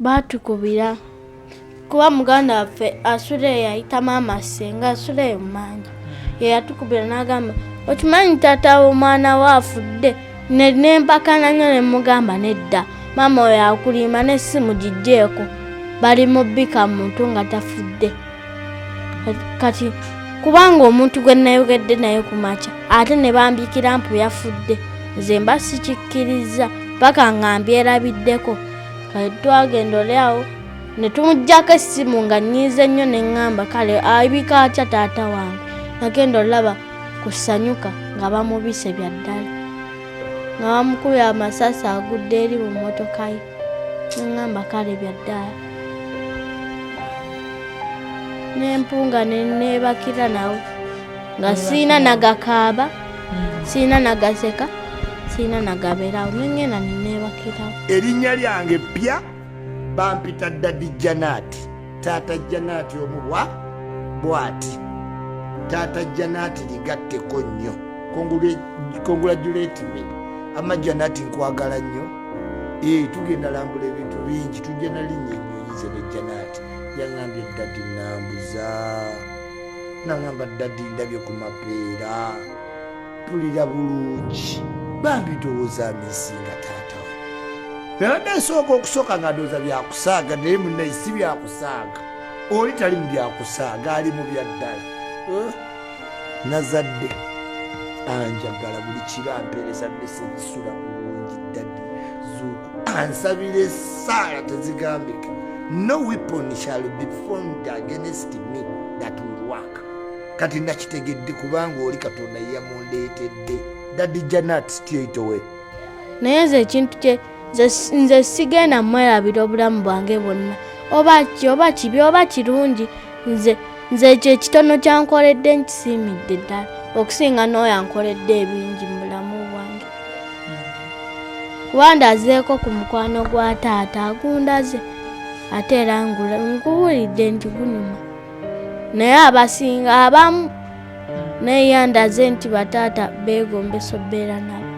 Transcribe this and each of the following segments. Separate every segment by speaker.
Speaker 1: Baatukubira kuba muganda waffe asula eyo ayita maama ssenga asula eyo mumanja yeyatukubira n'agamba okimanyi taata w'omwana wo afudde nempakana nnyo ne mugamba nedda maama oyo akulimba n'essimu giggyeko bali mu bbika muntu nga tafudde kati kubanga omuntu gwe nayogedde naye ku makya ate ne bambikira mpu yafudde nze mba sikikkiriza paka nga mbyerabiddeko. Kati twagenda oli awo ne tumuggyako essimu nga nnyiize nnyo ne ŋŋamba kale abika atya taata wange. Nagenda olaba ku Sanyuka nga bamubise bya ddala nga bamukubye amasasi agudde eri mu mmotoka ye ne ŋŋamba kale bya ddala n'empunga ne neebakira nawo nga sirina nagakaaba sirina nagaseka sirina nagabeerawo nengenda neneebakirawo.
Speaker 2: Erinnya lyange ppya bampita Daddy Janati, taata Janati omu bwa bwati, taata Janati ligatteko nnyo, congratulate me ama Janati, nkwagala nnyo. Tugenda lambula ebintu bingi, tujja nalinnya ennyonyi ze ne Janati. Yaŋŋambye daddy nambuza, naŋŋamba daddy ndabye ku mapeera, mpulira bulungi bambi, ndowooza amisinga taata we. Nabadde nsooka okusooka nga ndowooza byakusaaga, naye munnaye si byakusaaga, oli tali mu byakusaaga, ali mu bya ddala. Nazadde anjagala, buli kiro ampeereza message, sula bulungi daddy, zuuku, ansabira essaala tezigambika. No weapon shall be formed against me that will work. Kati nakitegedde kubanga oli Katonda yeyamundeetedde. Daddy Janat straight away.
Speaker 1: Naye nze ekintu kye nze sigenda mwerabira obulamu bwange bwonna, oba ki oba kibi oba kirungi, nze ekyo ekitono kyankoledde nkisiimidde ddala okusinga n'oyo ankoledde ebingi mu bulamu bwange, kuba ndazeeko ku mukwano gwa taata agundaze, ate era nkuwulidde nti gunyuma, naye abasinga abamu naye yandaze nti bataata beegombesa obbeera nabo.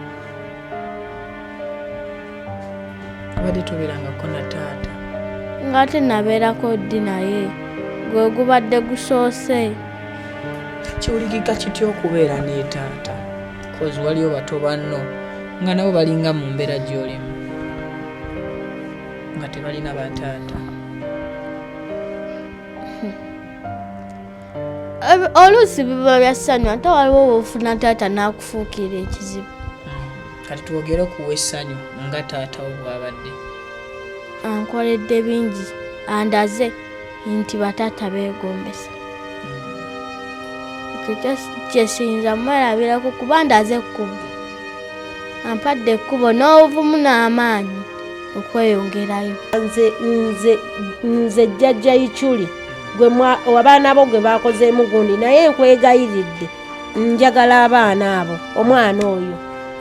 Speaker 3: Obadde tobeerangako na taata?
Speaker 1: Ng'ate nabeerako ddi, naye gwe gubadde gusoose.
Speaker 3: Kiwulikika kitya okubeera ne taata? Cause waliyo bato banno nga nabo balinga mu mbeera gy'olimu nga tebalina bataata.
Speaker 1: Oluusi biba bya ssanyu, ate waliwo bw'ofuna taata n'akufuukira ekizibu.
Speaker 3: Kati twogere okuwa essanyu nga taata wo bw'abadde.
Speaker 1: Ankoledde bingi, andaze nti bataata beegombesa. Ekyo kyesiyinza mwerabirako kuba ndaze ekkubo, ampadde ekkubo n'obuvumu n'amaanyi okweyongerayo.
Speaker 4: Nze jjajja Ichuli gwe abaana bo gwe bakozeemu gundi, naye nkwegayiridde, njagala abaana abo, omwana oyo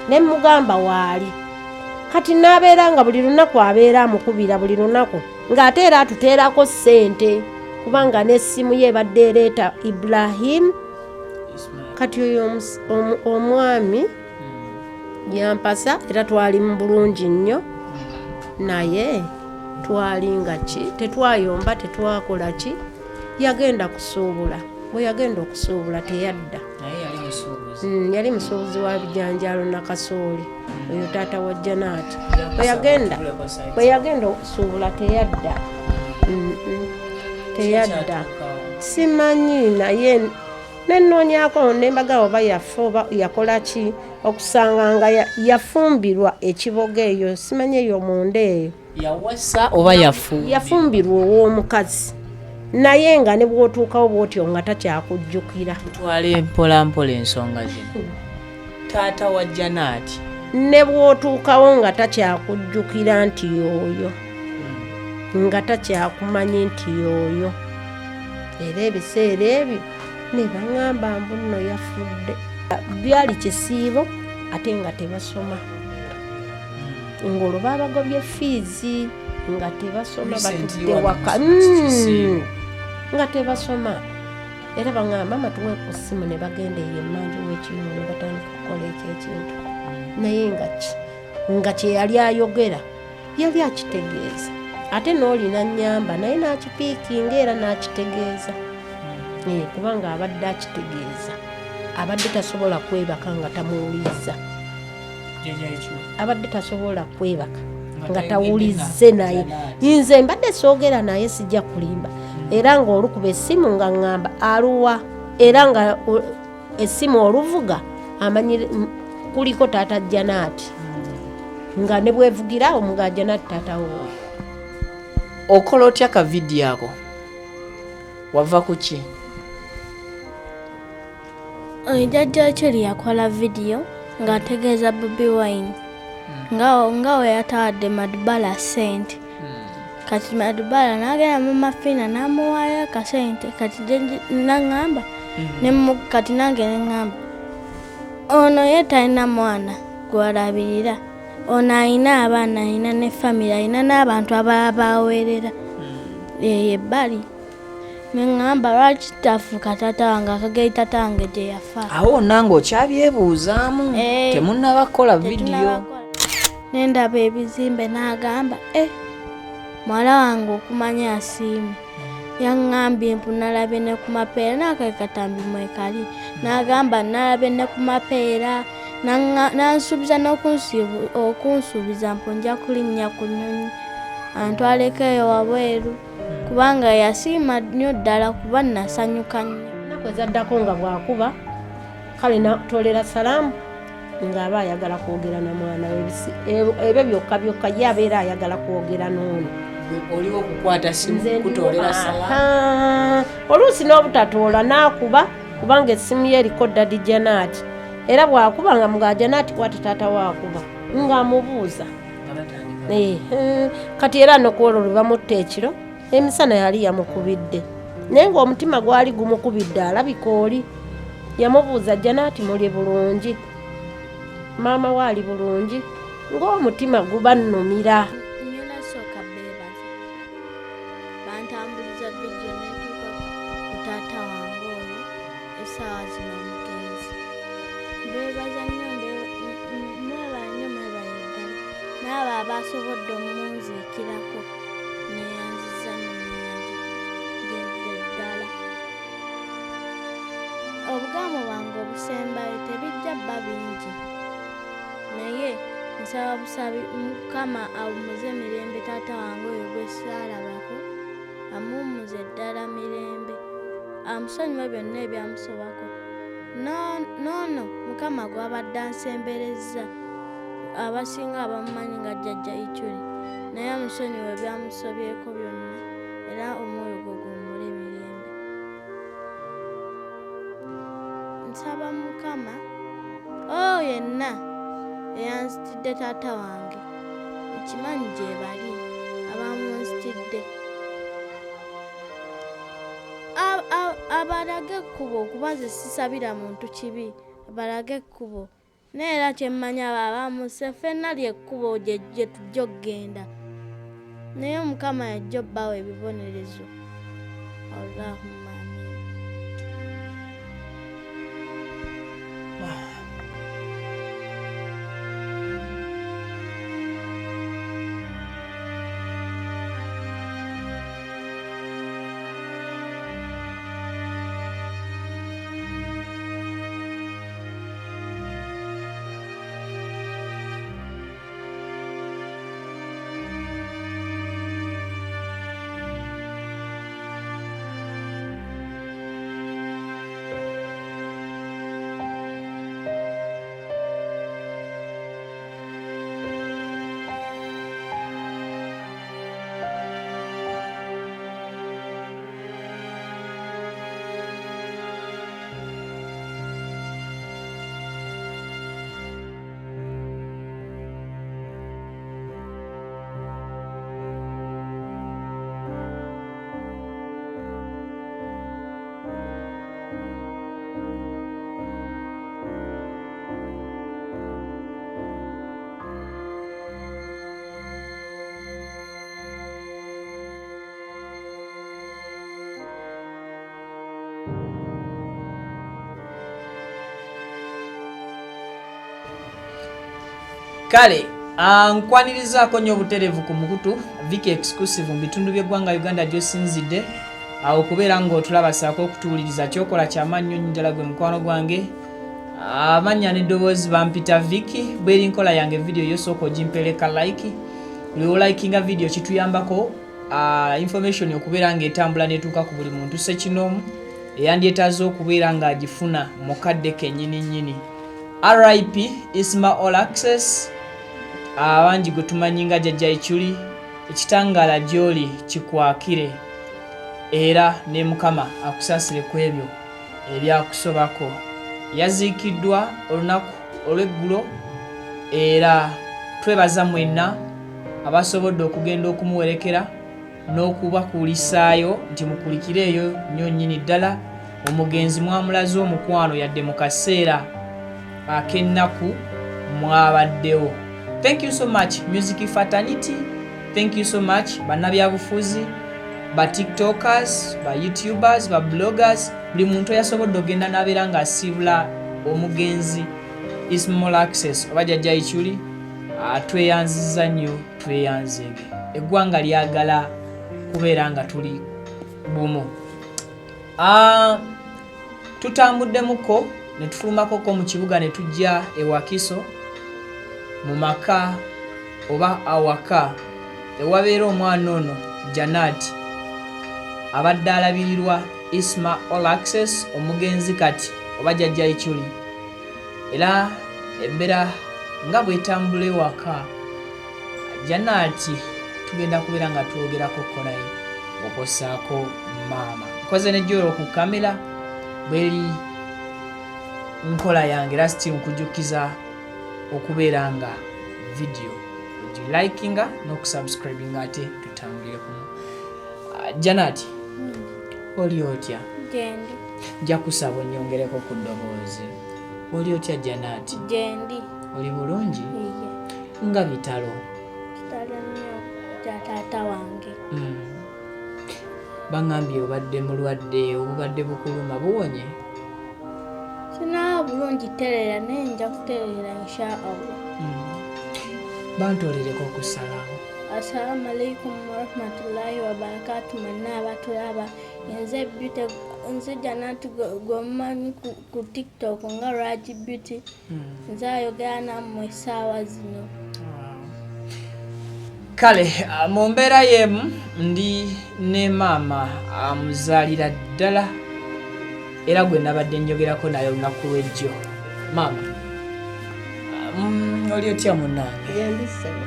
Speaker 4: ne mugamba waali. Kati n'abeera nga buli lunaku abeera amukubira buli lunaku, ng'ate era atuteerako ssente kubanga n'essimu ye ebadde ereeta Ibrahim. Kati oyo omwami yampasa era twali mu bulungi nnyo, naye twali nga ki tetwayomba, tetwakola ki. Yagenda kusuubula, bwe yagenda okusuubula teyadda.
Speaker 3: Naye yali musuubuzi?
Speaker 4: Yali musuubuzi wa bijanjaalo na kasooli, oyo taata wa Janaati. Bwe yagenda okusuubula teyadda. Teyadda, simanyi, naye nenoonyako nembaga oba yafa oba yakola ki, okusanga nga yafumbirwa ekiboga eyo, simanyi eyo munda eyo.
Speaker 3: Yawasa oba yafumbirwa?
Speaker 4: Yafumbirwa ow'omukazi, naye nga ne bw'otuukawo bw'otyo nga takyakujjukira.
Speaker 3: Tutwale mpola mpola ensonga zino. Taata wa Janaati.
Speaker 4: Ne bw'otuukawo nga takyakujjukira nti y'oyo, nga takyakumanyi nti y'oyo. Era ebiseera ebyo ne baŋŋamba mbu nno yafudde. Byali kisiibo ate nga tebasoma, ng'olwo baabagobye fiizi nga tebasoma, batudde waka nga tebasoma. Era baŋŋamba, mama tuwe ku ssimu, ne bagenda eyo emmanju w'ekiyungu ne batandika okukola ekyo ekintu, naye nga ki nga kye yali ayogera yali akitegeeza. Ate n'oli n'annyamba naye n'akipiikinga era n'akitegeeza. Kubanga abadde akitegeeza, abadde tasobola kwebaka nga tamuwulizza. Abadde tasobola kwebaka nga tawulizze naye. Nze mbadde soogera naye, sijja kulimba. Era ng'olukuba essimu nga ŋŋamba aluwa, era nga essimu oluvuga amanyi kuliko taata Janaati, nga ne bwevugira awo nga Janaati taata wo.
Speaker 3: Okola otya ka vidiyo ako? Wava ku ki?
Speaker 1: Jjajja Acholi yakola vidiyo ng'ategeeza Bobi Wine nga we yatawadde Madubala ssente. Kati Madubala n'agenda mu Mafina n'amuwaayo akasente. Kati naŋŋamba, kati nange ne ŋŋamba ono ye talina mwana gw'alabirira, ono alina abaana, alina ne famire, alina n'abantu abalala b'aweerera eyo ebbali. Ne ŋŋamba lwaki tafuuka taata wange akageri taata wange gye yafa.
Speaker 3: Awo wonna ng'okyabyebuuzaamu, temunnaba kukola vidiyo.
Speaker 1: Ne ndaba ebizimbe n'agamba, muwala wange okumanya asiimye. Yaŋŋambye mbu nalabye ne ku mapeera, n'akakatambi mwekali. N'agamba nalabye ne ku mapeera, n'ansuubiza n'okunsuubiza mbu nja kulinnya ku nnyonyi antwaleko eyo wabweru, kubanga yasiima nnyo ddala kuba nasanyuka nnyo.
Speaker 4: Ennaku ezaddako nga bw'akuba, kale natolera salaamu ng'aba ayagala kwogera na mwana we. Ebyo byokka byokka ye abeera ayagala kwogera n'ono.
Speaker 3: Oliwo okukwata simu kutolera salaamu.
Speaker 4: Oluusi n'obutatoola n'akuba, kubanga essimu ye eriko Daddy Janaati. Era bw'akuba nga mugaa Janaati kwata taata we akuba, ng'amubuuza. Kati era n'okwolwo lwe bamutta ekiro, emisana yali yamukubidde. Naye ng'omutima gwali gumukubidde alabika oli. Yamubuuza Janaati muli bulungi? Maama we ali bulungi? Ng'omutima guba nnumira.
Speaker 1: Ngenda sooka beebaza. Bantambuliza vidiyo n'etuuka ku taata wange oyo essaawa zino omugenzi. Mbeebaza nnyo, mwebale nnyo, mwebale ddala. N'abo abasobodde omunziikirako neeyanziza nnyo, neeyanzigedde ddala. Obugambo bwange obusembayo tebijja bba bingi, naye nsaba busabi Mukama awummuze mirembe taata wange oyo gwe saalabako, amuwummuze ddala mirembe, amusonyiwe byonna ebyamusobako. N'ono Mukama gw'abadde ansemberezza, abasinga abamumanyi nga Jjajja Ichuli, naye amusonyiwe ebyamusobyeko byonna, era omwoyo gwe guwummule mirembe. Nsaba Mukama oyo yenna eyanzitidde taata wange, nkimanyi gye bali abamunzitidde, abalage ekkubo, kuba nze sisabira muntu kibi, abalage ekkubo. Naye era kye mmanyi abo abamusse ffenna ly'ekkubo gye tujja okugenda. Naye Mukama yajja obbawa ebibonerezo. Allahumma amin.
Speaker 3: Kale Ah, nkwanirizaako nnyo obutereevu ku mukutu Vicky Exclusive mu bitundu by'eggwanga Uganda gy'osinzidde awo okubeera ng'otulaba saako okutuwuliriza kyokola kyamaanyi nnyo ddala gwe mukwano gwange amannya n'eddoboozi bampita Vicky bweri nkola yange vidiyo yo sooka ogimpeereka like buli olikinga vidiyo kituyambako ah, information okubeera ng'etambula n'etuuka ku buli muntu ssekinoomu eyandyetaaze okubeera ng'agifuna mu kadde kennyini nnyini. RIP Isma All Access abangi gwe tumanyi nga Jajja Ichuli ekitangaala gy'oli kikwakire era ne Mukama akusaasire ku ebyo ebyakusobako. Yaziikiddwa olunaku olw'eggulo era twebaza mwenna abasobodde okugenda okumuwerekera n'okubakulisaayo nti mukulikireeyo nnyo nnyini ddala omugenzi mwamulaze omukwano yadde mu kaseera ak'ennaku mwabaddewo. Thank you so much music fraternity, thank you so much bannabyabufuzi, ba tiktokers, ba youtubers, ba bloggers, buli muntu eyasobodde okugenda n'abeera ng'asiibula omugenzi Ismol Access oba Jajja Ichuli, tweyanziza nnyo. Tweyanzeege eggwanga lyagala kubeera nga tuli bumu. Ah, tutambuddemuko ne tufulumakoko mu kibuga ne tujja e Wakiso mu maka oba awaka ewabeera omwana ono Janat abadde alabirirwa Isma All Access omugenzi kati oba Jajja Ichuli. Era embera nga bwetambula ewaka Janati tugenda kubeera nga twogerako naye okwosaako maama nkoze ne jolo ku kamera bweri nkola yange era still nkujjukiza okubeera nga vidiyo ogilikinga n'okusubscribinga ate tutambulire kumu. Janati oli otya?
Speaker 1: Gyendi.
Speaker 3: Nja kusaba onyongereko ku ddoboozi. Oli otya Janati?
Speaker 1: Gyendi.
Speaker 3: Oli bulungi?
Speaker 1: Iye.
Speaker 3: Nga bitalo.
Speaker 1: Kitalo nnyo kya taata wange.
Speaker 3: Bangambye obadde mulwadde, obubadde bukuluma, buwonye?
Speaker 1: Sinaba bulungi tereera naye nja kutereera insha Allah.
Speaker 3: Bantolereko ku salaamu.
Speaker 1: Assalamu alaikum warahmatullahi wabarakatu mwenna abatulaba nze Beauty, nze Janat gwe mumanyi ku TikTok nga Raj Beauty. Nze ayogera nammwe essaawa zino.
Speaker 3: Kale mu mbeera y'emu ndi ne maama amuzaalira ddala era gwe nabadde njogerako naye olunaku lw'ejjo. Maama, oli otya munnange?
Speaker 4: Gyendi ssebo.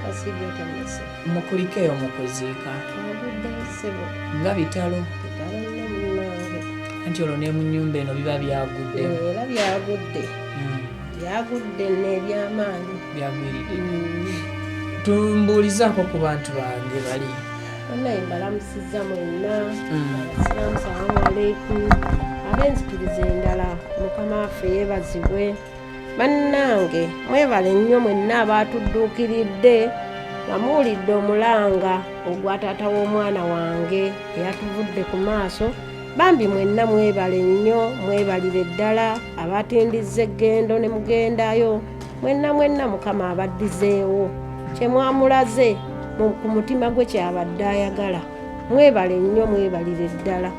Speaker 4: Wasiibye otya mmese?
Speaker 3: Mukulikeeyo mu kuziika.
Speaker 4: Aguddeyo ssebo.
Speaker 3: Nga bitalo.
Speaker 4: Bitalo nnyo munnange.
Speaker 3: Anti olwo ne mu nnyumba eno biba byagudde.
Speaker 4: Era byagudde. Byagudde nno eby'amaanyi.
Speaker 3: Byagwiridde. Tumbuulizaako ku bantu bange bali.
Speaker 4: Bannaye mbalamusizza mwenna. Abasiraamu salaamu aleikum. Ab'enzikiriza endala Mukama waffe yeebazibwe. Bannange mwebale nnyo mwenna abaatudduukiridde nga muwulidde omulanga ogwa taata w'omwana wange eyatuvudde ku maaso. Bambi mwenna mwebale nnyo, mwebalire ddala abatindizza eggendo ne mugendayo. Mwenna mwenna Mukama abaddizeewo kye mwamulaze ku mutima gwe kyabadde ayagala. Mwebale nnyo, mwebalire ddala.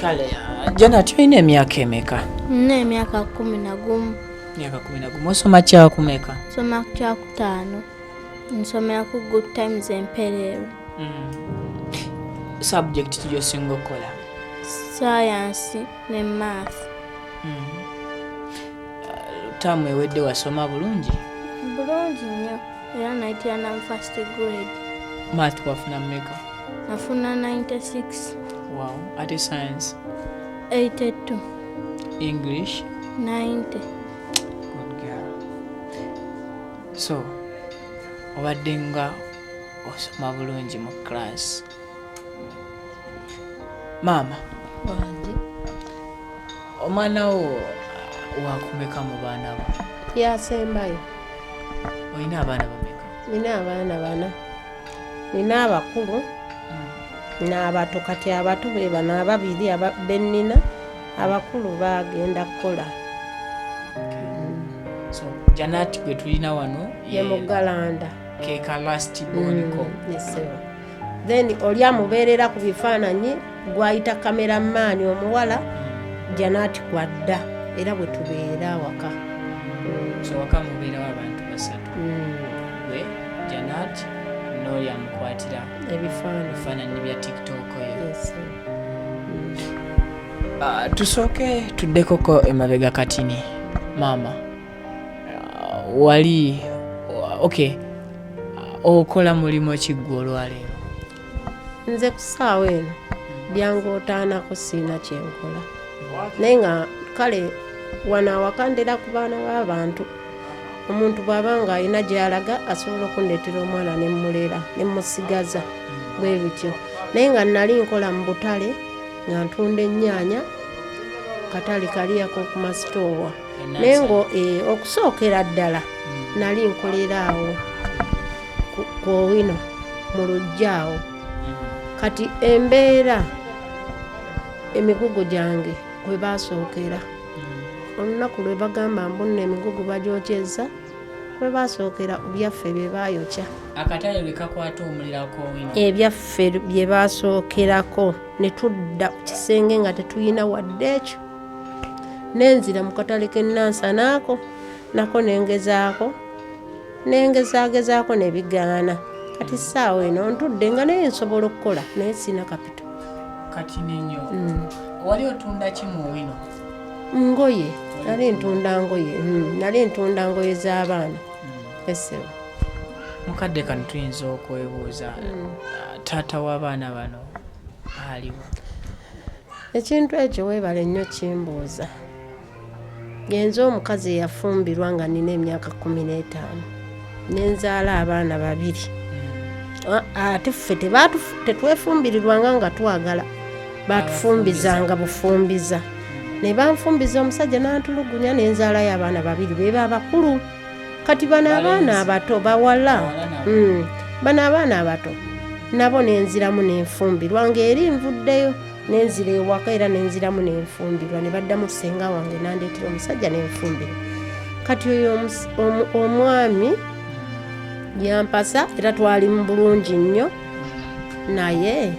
Speaker 3: Kale Janat olina emyaka emeka?
Speaker 1: Nina emyaka 11.
Speaker 3: Emyaka 11. Osoma kyakumeka?
Speaker 1: Nsoma kyakutaano. Nsomera ku Good Times Empereerwe.
Speaker 3: Subject ki gy'osinga okukola?
Speaker 1: Science ne math.
Speaker 3: Taamu ewedde wasoma bulungi?
Speaker 1: Bulungi nnyo era nayitira na mu first grade.
Speaker 3: Math wafuna mmeka?
Speaker 1: Nafuna 96.
Speaker 3: Wow. Ate science?
Speaker 1: 82.
Speaker 3: English?
Speaker 1: 90.
Speaker 3: Good girl. So obadde nga osoma bulungi mu class. Maama,
Speaker 4: Wange.
Speaker 3: omwana wo wakumeka mu baana bo?
Speaker 4: Yasembayo.
Speaker 3: Olina abaana bameka?
Speaker 4: Nina abaana bana. Nina abakulu n'abato. Kati abato be bano ababiri be nnina, abakulu bagenda kukola.
Speaker 3: So Janat gwe tulina wano
Speaker 4: ye muggalanda.
Speaker 3: Keka last born ko.
Speaker 4: Yes, sir. Then oli amubeerera ku bifaananyi gwayita kameramani omuwala Janat kwadda, era bwe tubeera awaka.
Speaker 3: So waka mubeerawo abantu basatu, gwe, Janat n'oli amukwatira
Speaker 4: ebifaananyi
Speaker 3: ebifaananyi bya TikTok oyo.
Speaker 4: Yes, sir.
Speaker 3: Tusooke tuddekoko emabega katini. Maama, wali okay, okola mulimu ki ggwe olwaleero?
Speaker 4: Nze ku ssaawa eno byangootaanako, siina kyenkola, naye nga kale wano awaka ndera ku baana b'abantu. Omuntu bw'aba nga alina gy'alaga asobola okundeetera omwana ne mmulera ne mmusigaza bwe bityo. Naye nga nali nkola mu butale nga ntunda ennyaanya, katale kali ak'oku masitoowa, naye nga okusookera ddala nali nkolera awo ku Owino mu luggya awo. Kati embeera emigugu gyange kwe baasookera, olunaku lwe bagamba mbu nno emigugu bagyokyezza, kwe baasookera byaffe bye baayokya.
Speaker 3: Akatale lwe kakwata omuliro ak'Owino.
Speaker 4: Ebyaffe bye baasookerako, ne tudda ku kisenge nga tetulina wadde ekyo. Nenzira mu katale k'ennansanaako nako nengezaako, nengezaagezaako ne bigaana. Kati ssaawa eno ntudde nga naye nsobola okukola, naye sina kapito.
Speaker 3: Kati ninyo wali otunda ki mu Owino?
Speaker 4: Ngoye, nali ntunda ngoye, nali ntunda ngoye z'abaana esebo.
Speaker 3: Mukadde kano tuyinza okwebuuza, taata w'abaana bano aliwo?
Speaker 4: Ekintu ekyo weebale nnyo kimbuuza. Yenze omukazi eyafumbirwa nga nina emyaka 15, nenzaala abaana babiri. Ate ffe tetwefumbirirwanga nga twagala, batufumbizanga bufumbiza. Ne banfumbiza omusajja n'antulugunya, nenzaalayo abaana babiri, beba abakulu. Kati bano abaana abato bawala, bano abaana abato nabo nenziramu nenfumbirwa ng'eri nvuddeyo, nenzira ewaka era nenziramu nenfumbirwa, ne baddamu ssenga wange nandeetera omusajja nenfumbirwa. Kati oyo omwami yampasa era twali mu bulungi nnyo, naye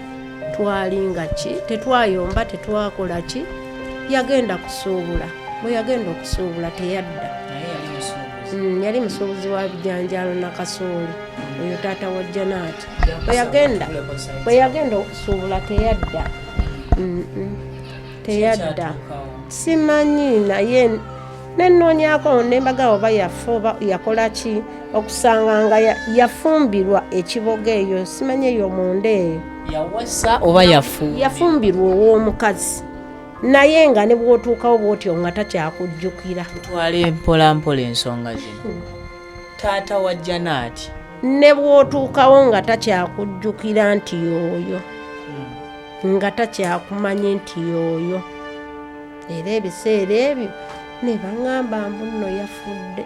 Speaker 4: twali nga ki tetwayomba, tetwakola ki. Yagenda kusuubula, bwe yagenda okusuubula teyadda.
Speaker 3: Naye yali musuubuzi?
Speaker 4: Yali musuubuzi wa bijanjaalo na kasooli, oyo taata wa Janaati. Bwe yagenda okusuubula teyadda. Teyadda, simanyi, naye nenoonyako nembaga oba yafa oba yakola ki, okusanga nga yafumbirwa ekiboga eyo, simanyi eyo munda eyo.
Speaker 3: Yawasa oba yafumbirwa?
Speaker 4: Yafumbirwa ow'omukazi, naye nga ne bw'otuukawo bw'otyo nga takyakujjukira.
Speaker 3: Tutwale mpola mpola ensonga zino. Taata wa Janaati
Speaker 4: ne bw'otuukawo nga takyakujjukira nti y'oyo, nga takyakumanyi nti y'oyo. Era ebiseera ebyo ne baŋŋamba mbu nno yafudde.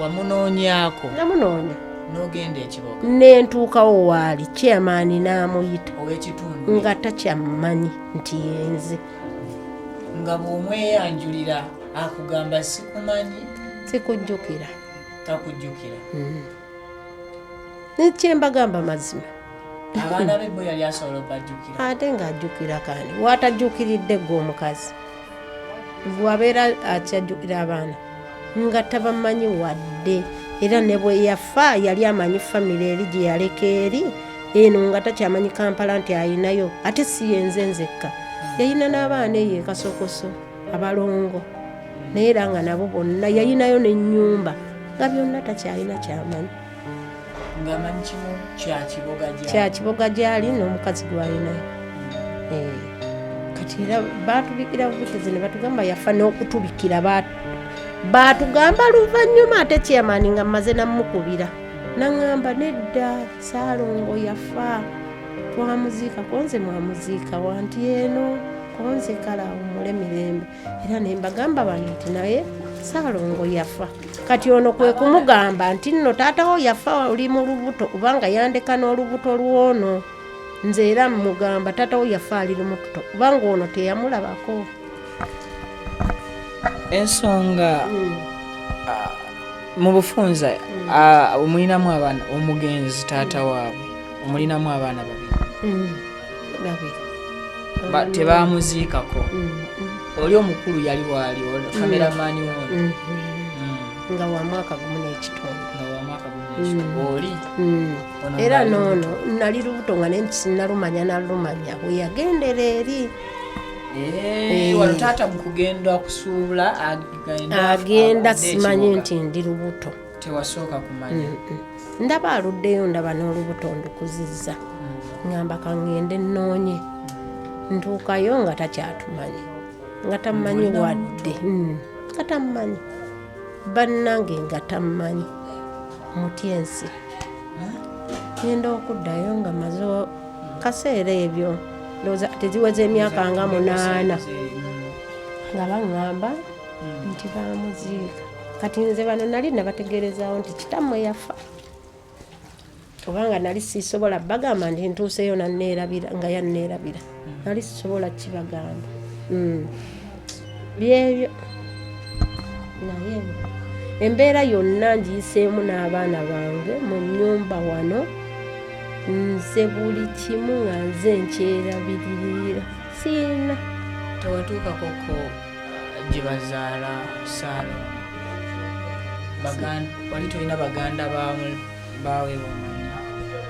Speaker 3: Wamunoonyaako?
Speaker 4: Namunoonya.
Speaker 3: N'ogenda ekiboga?
Speaker 4: Nentuukawo waali, chairman n'amuyita.
Speaker 3: Ow'ekitundu?
Speaker 4: Nga takyammanyi nti yenze.
Speaker 3: Nga bw'omweyanjulira akugamba sikumanyi?
Speaker 4: Sikujjukira.
Speaker 3: Takujjukira.
Speaker 4: Kyembagamba mazima.
Speaker 3: Abaana be bo yali asobola obajjukira?
Speaker 4: Ate ng'ajjukira kandi watajjukiridde gwe omukazi bwabeera akyajjukira abaana nga tabamanyi wadde. Era ne bwe yafa yali amanyi famire eri gye yaleka eri eno, nga takyamanyi Kampala nti ayinayo. Ate si yenze nzekka, yayina n'abaana eyo ekasokoso abalongo, naye era nga nabo bonna yayinayo n'ennyumba, nga byonna takyalina kyamanyi.
Speaker 3: Ng'amanyi kimu kyakiboga gyali.
Speaker 4: Kyakiboga gyali n'omukazi gwalinayo. Kati era batubikira bubikizi ne batugamba yafa, n'okutubikira batugamba luvannyuma. Ate chairman nga mmaze namukubira, naŋŋamba nedda, Saalongo yafa, twamuziika. Konze mwamuziika wanti eno konze, kale awummule mirembe. Era ne mbagamba bano nti naye Saalongo yafa. Kati ono kwe kumugamba nti nno taatawo yafa oli mu lubuto, kubanga yandeka n'olubuto lw'ono. Nze era mugamba taatawo yafa ali lumubuto, kubanga ono teyamulabako.
Speaker 3: Ensonga mu bufunza omulinamu abaana, omugenzi taata waabwe omulinamu abaana babiri.
Speaker 4: Babiri.
Speaker 3: Tebamuziikako. Oli omukulu yali waali kameramaani wono.
Speaker 4: Nga wa mwaka gumu n'ekitundu.
Speaker 3: Nga wa mwaka gumu n'ekitundu. Oli ono
Speaker 4: Era
Speaker 3: ng'ali
Speaker 4: noono nali lubuto nga naye sinnalumanya nalumanya bwe yagendera eri.
Speaker 3: Wano taata mu kugenda okusuubula agenda,
Speaker 4: agenda
Speaker 3: adde
Speaker 4: simanyi
Speaker 3: ekibuga.
Speaker 4: Nti ndi lubuto.
Speaker 3: Tewasooka kumanya.
Speaker 4: Ndaba aluddeyo, ndaba n'olubuto ndukuzizza, ŋŋamba kaŋŋende nnoonye. Ntuukayo nga takyatumanyi, nga tammanyi wadde. Nga tammanyi bannange, nga tammanyi mutya ensi. Ngenda okuddayo nga maze kaseera ebyo, ndowooza teziweza emyaka nga 8, nga baŋŋamba nti bamuziika. Kati nze bano nali nabategeerezaawo nti kitammwe yafa, kubanga nali sisobola bagamba nti ntuuseyo nanneerabira, nga yanneerabira. Nali sisobola kibagamba. Byebyo, naye embeera yonna ngiyiseemu n'abaana bange mu nnyumba wano. Nze buli kimu nga nze nkyerabiririra, siina.
Speaker 3: Tewatuukakoko gye bazaala Saalo? Wali tolina baganda baawe bomanyi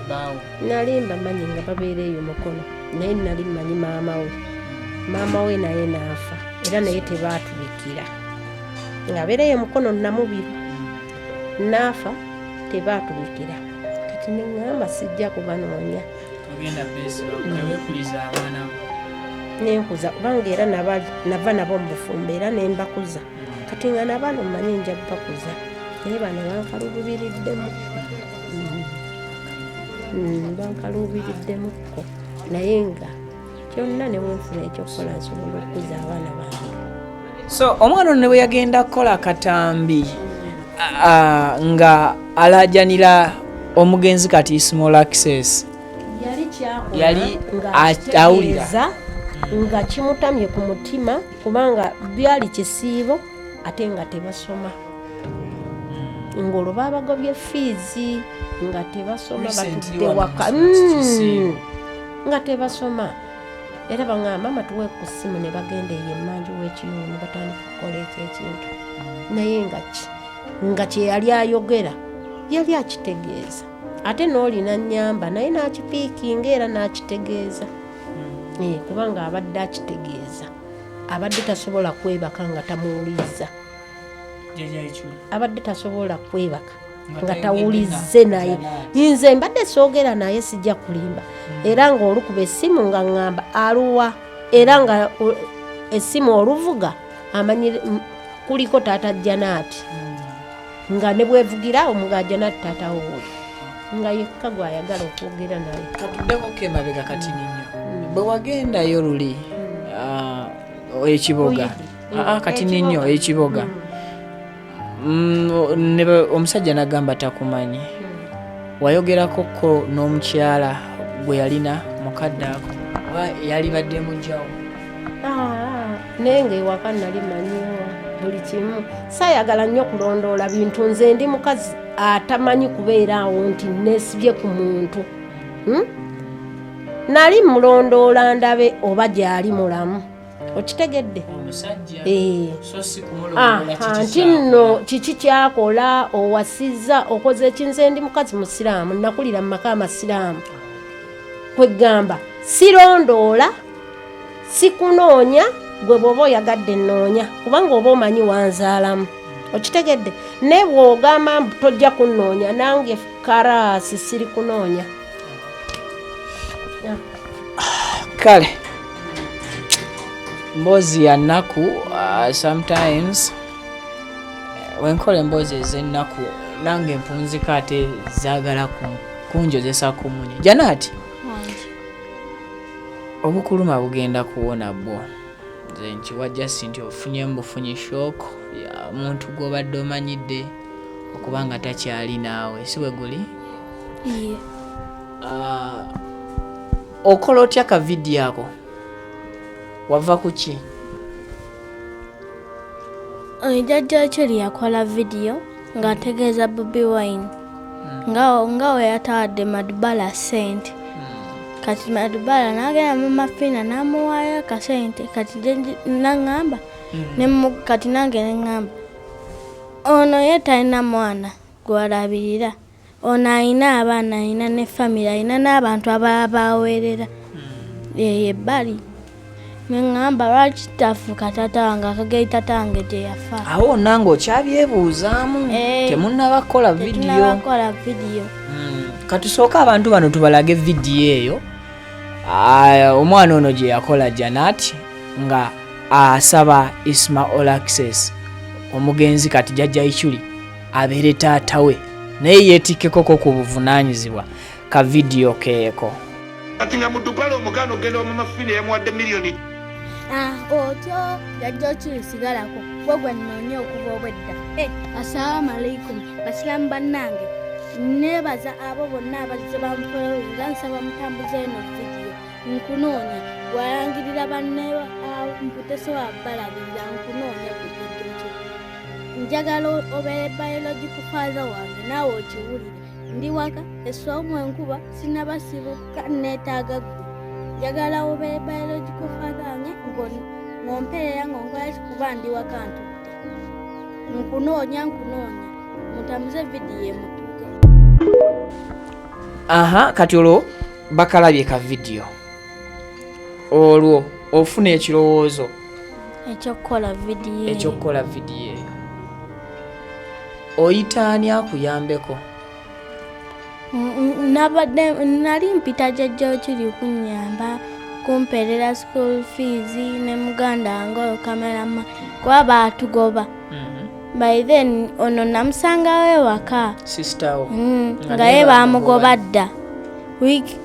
Speaker 3: baawo?
Speaker 4: Nali mbamanyi nga babeera eyo Mukono, naye nali mmanyi maama we. Maama we naye n'afa, era naye tebaatubikira ng'abeera eyo Mukono Namubiru. N'afa tebaatubikira. Kati neŋŋamba sijja kubanoonya.
Speaker 3: Ogenda beesiba tewekuliza abaana bo.
Speaker 4: Nenkuza, kubanga era nava nabo mu bufumbo era nembakuza. Kati nga nabano mmanyi nja bakuza, naye bano bankaluubiriddemu. Bankaluubiriddemukko, naye nga kyonna ne bwenfuna ekyokukola nsobola okukuza abaana bange.
Speaker 3: So omwana ono ne bwe yagenda kukola akatambi nga alajanira omugenzi kati Small Access,
Speaker 4: Yali kyakola
Speaker 3: Yali
Speaker 4: nga
Speaker 3: awulira.
Speaker 4: akitegeeza nga kimutamye ku mutima, kubanga byali kisiibo ate nga tebasoma, ng'olwo babagobye fiizi nga tebasoma.
Speaker 3: Recently
Speaker 4: Batudde
Speaker 3: wano
Speaker 4: waka.
Speaker 3: mu kisiibo.
Speaker 4: Nga tebasoma, era baŋŋamba, "Mama, tuwe ku ssimu." Ne bagenda eyo emmanju w'ekiyungu ne batandika okukola ekyo ekintu, naye nga ki nga kye yali ayogera yali akitegeeza, ate n'olina nnyamba naye n'akipiikinga era n'akitegeeza. Kubanga abadde akitegeeza, abadde tasobola kwebaka nga tamuwuliriza.
Speaker 3: Jjajja Ichuli.
Speaker 4: Abadde tasobola kwebaka
Speaker 3: Nga
Speaker 4: nga
Speaker 3: tayogedde
Speaker 4: tawulizze naye.
Speaker 3: Janaati.
Speaker 4: Nze mbadde soogera naye, sijja kulimba, era ng'olukuba essimu nga ŋŋamba aluwa, era nga essimu oluvuga amanyi kuliko taata Janaati, nga ne bwevugira omuga Janaati taata wuwe, nga yekka gwayagala okwogera naye.
Speaker 3: Katuddeko emabega katini nnyo. Bwe wagendayo luli ekiboga, katini nnyo ekiboga, omusajja nagamba takumanyi. Wayogerako ko n'omukyala gwe yalina mukadde ako, oba yali badde mujjawo?
Speaker 4: Ah, naye nga ewaka nali manyiwo buli kimu. Saayagala nnyo kulondoola bintu. Nze ndi mukazi atamanyi kubeera awo nti neesibye ku muntu. Nali mulondoola ndabe oba gyali mulamu, okitegedde?
Speaker 3: Omusajja?
Speaker 4: Eh.
Speaker 3: So si kumulondoola
Speaker 4: Aha,
Speaker 3: kiki
Speaker 4: nti nno kiki kyakola, owasizza, okoze eki. Nze ndi mukazi musiraamu, nakulira mu maka amasiraamu. Kwegamba sirondoola, sikunoonya. Gwe bw'oba oyagadde nnoonya, kubanga oba omanyi wanzaalamu, okitegedde? Naye bw'ogamba mbu tojja kunnoonya, nange karaasi siri kunoonya.
Speaker 3: Kale mboozi ya nnaku. Sometimes wenkola emboozi ez'ennaku nange mpunzika, ate zaagala kunjozesa ku munyo. Janaati, obukuluma bugenda kuwona bwo. Nze nkiwa just nti ofunyemu bufunyi shock ya omuntu gw'obadde omanyidde okuba nga takyali naawe, si bwe guli?
Speaker 1: Iye.
Speaker 3: Ah, okola otya ka vidiyo ako? Wava ku ki?
Speaker 1: Jjajja Chuli yakola vidiyo ng'ategeeza Bobi Wine nga we yatawadde Madubala ssente. Kati Madubala n'agenda Mama Fina n'amuwaayo akasente. Kati naŋŋamba kati nange ne ŋŋamba ono ye talina mwana gw'alabirira, ono alina abaana, alina ne famire, alina n'abantu abalala b'aweerera eyo ebbali. Ne ŋŋamba lwaki tafuuka taata wange akageri taata wange gye yafa.
Speaker 3: Awo wonna ng'okyabyebuuzaamu, temunnaba kukola vidiyo.
Speaker 1: Tetunnaba kukola vidiyo.
Speaker 3: Katusooke abantu bano tubalage vidiyo eyo omwana ono gye yakola Janat nga asaba Isma All Access omugenzi kati Jjajja Ichuli abeere taata we, naye yeetikkeko ku buvunaanyizibwa. Ka vidiyo keeko.
Speaker 5: Kati nga mu Dubala omuganda ogenda wa Mama Fina yamuwadde miliyoni.
Speaker 1: Otyo Jjajja Ochuli sigalako gwe gwe nnoonya okuva obwedda. Assalaamu alaikum basiraamu bannange, neebaza abo bonna abazze bamufolowinga, nsaba mutambuze eno vidiyo. Nkunoonya gwalangirira banne mputesobola balabirira, nkunoonya ku Jjajja Ochuli. Njagala obeere biological father wange naawe okiwulire. Ndi waka esoomu enkuba sinaba sibuka, neetaaga ggwe. Njagala obeere biological father wange ng'omperera ng'onkola ki kuba ndi waka ntudde. Nkunoonya, nkunoonya, mutambuze vidiyo emutuuke.
Speaker 3: Aha, kati olwo bakalabye ka vidiyo, olwo ofuna ekirowoozo
Speaker 1: ekyokukola vidiyo.
Speaker 3: Ekyokukola vidiyo eyo. Oyita ani akuyambeko?
Speaker 1: Nabadde nali mpita Jjajja Ochuli kunnyamba kumpeerera school fees ne muganda wange oyo cameraman, kuba baatugoba. By then ono namusangawo ewaka.
Speaker 3: Sister wo?
Speaker 1: Nga
Speaker 3: naye
Speaker 1: ye bamugoba
Speaker 3: bamugoba.
Speaker 1: Dda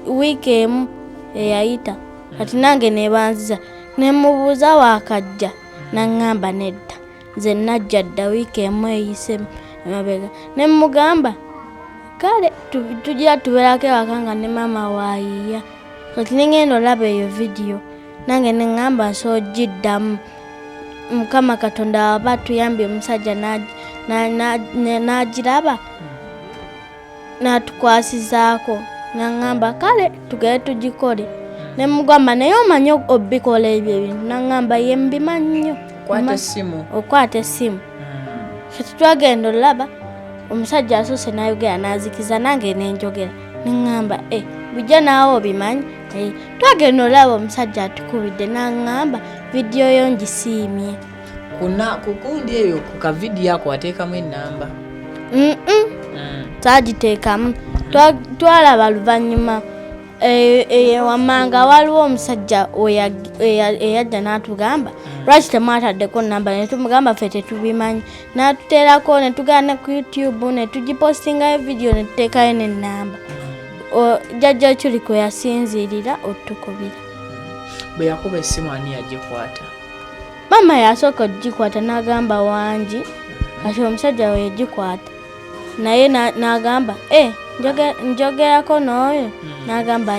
Speaker 1: wiiki emu eyayita. Kati nange nebanziza nemubuuza waakajja, naŋŋamba nedda, nze najja dda wiiki emu eyise emabega. Nemugamba kale tugira tubeerako ewaka nga ne maama waayiiya. Kati nengenda olaba eyo vidiyo nange neŋŋamba nsobola ogiddamu. Mukama Katonda waba atuyambye omusajja n'agiraba n'atukwasizaako, naŋŋamba kale tugende tugikole. Nemugamba naye omanyi obikola ebyo ebintu? Naŋŋamba ye mbimanyi nnyo.
Speaker 3: Kwata essimu.
Speaker 1: Okwata essimu. Kati twagenda olaba omusajja asoose n'ayogera n'azikiza, nange nenjogera neŋŋamba e bujja naawe obimanyi. Twagenda olaba omusajja atukubidde n'aŋŋamba vidiyo yo ngisiimye.
Speaker 3: Kuna kukundi eyo ku kavidiyo ako wateekamu ennamba?
Speaker 1: Twagiteekamu. Twalaba luvannyuma wammanga waliwo omusajja eyajja n'atugamba lwaki temwataddeko namba, ne tumugamba ffe tetubimanyi, n'atuteerako ne tugenda ku YouTube ne tugipostingayo vidiyo ne tuteekayo n'ennamba. Jjajja Ochuli kwe yasinziirira otukubira.
Speaker 3: Bwe yakuba essimu ani yagikwata?
Speaker 1: Maama yasooka okugikwata n'agamba wangi. Kati omusajja we yagikwata naye n'agamba njogerako n'oyo, n'agamba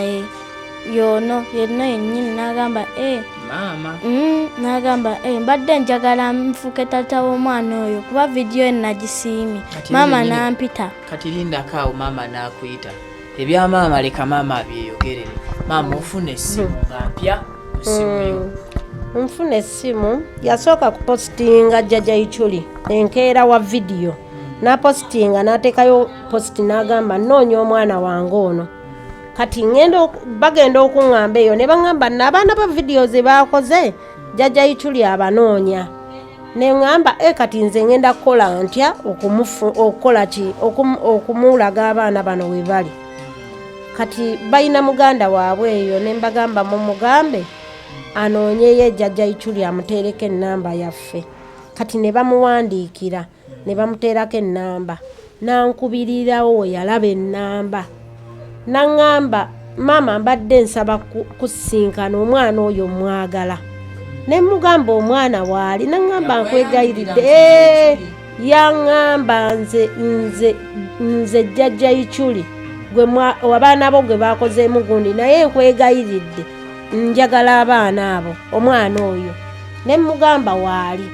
Speaker 1: yono yenna yennyini, n'agamba
Speaker 3: maama.
Speaker 1: N'agamba mbadde njagala nfuuke taata w'omwana oyo kuba vidiyo nagisiimye. Maama n'ampita.
Speaker 3: Kati lindako awo, maama n'akuyita. Ebya maama leka maama abyeyogerere. Maama, ofuna essimu nga mpya ku ssimu yo.
Speaker 4: Nfuna essimu, yasooka kupositinga Jjajja Ichuli enkeera wa vidiyo, n'apositinga n'ateekayo positi n'agamba nnoonya omwana wange ono. Kati bagenda okuŋŋamba eyo ne baŋŋamba nno abaana ba vidiyo ze baakoze Jjajja Ichuli abanoonya. Ne ŋŋamba kati nze ŋŋenda kukola ntya okukola ki okumulaga abaana bano we bali. Kati balina muganda waabwe eyo, ne mbagamba mumugambe anoonyeyo Jjajja Ichuli amuteereko ennamba yaffe. Kati ne bamuwandiikira ne bamuteerako ennamba, n'ankubirirawo we yalaba ennamba n'aŋŋamba maama mbadde nsaba kusinkana omwana oyo mwagala. Ne mugamba omwana waali, n'aŋŋamba nkwegayiridde. Yaŋŋamba nze Jjajja Ichuli gwe abaana bo gwe baakozeemu gundi, naye nkwegayiridde njagala abaana abo omwana oyo. Ne mugamba waali.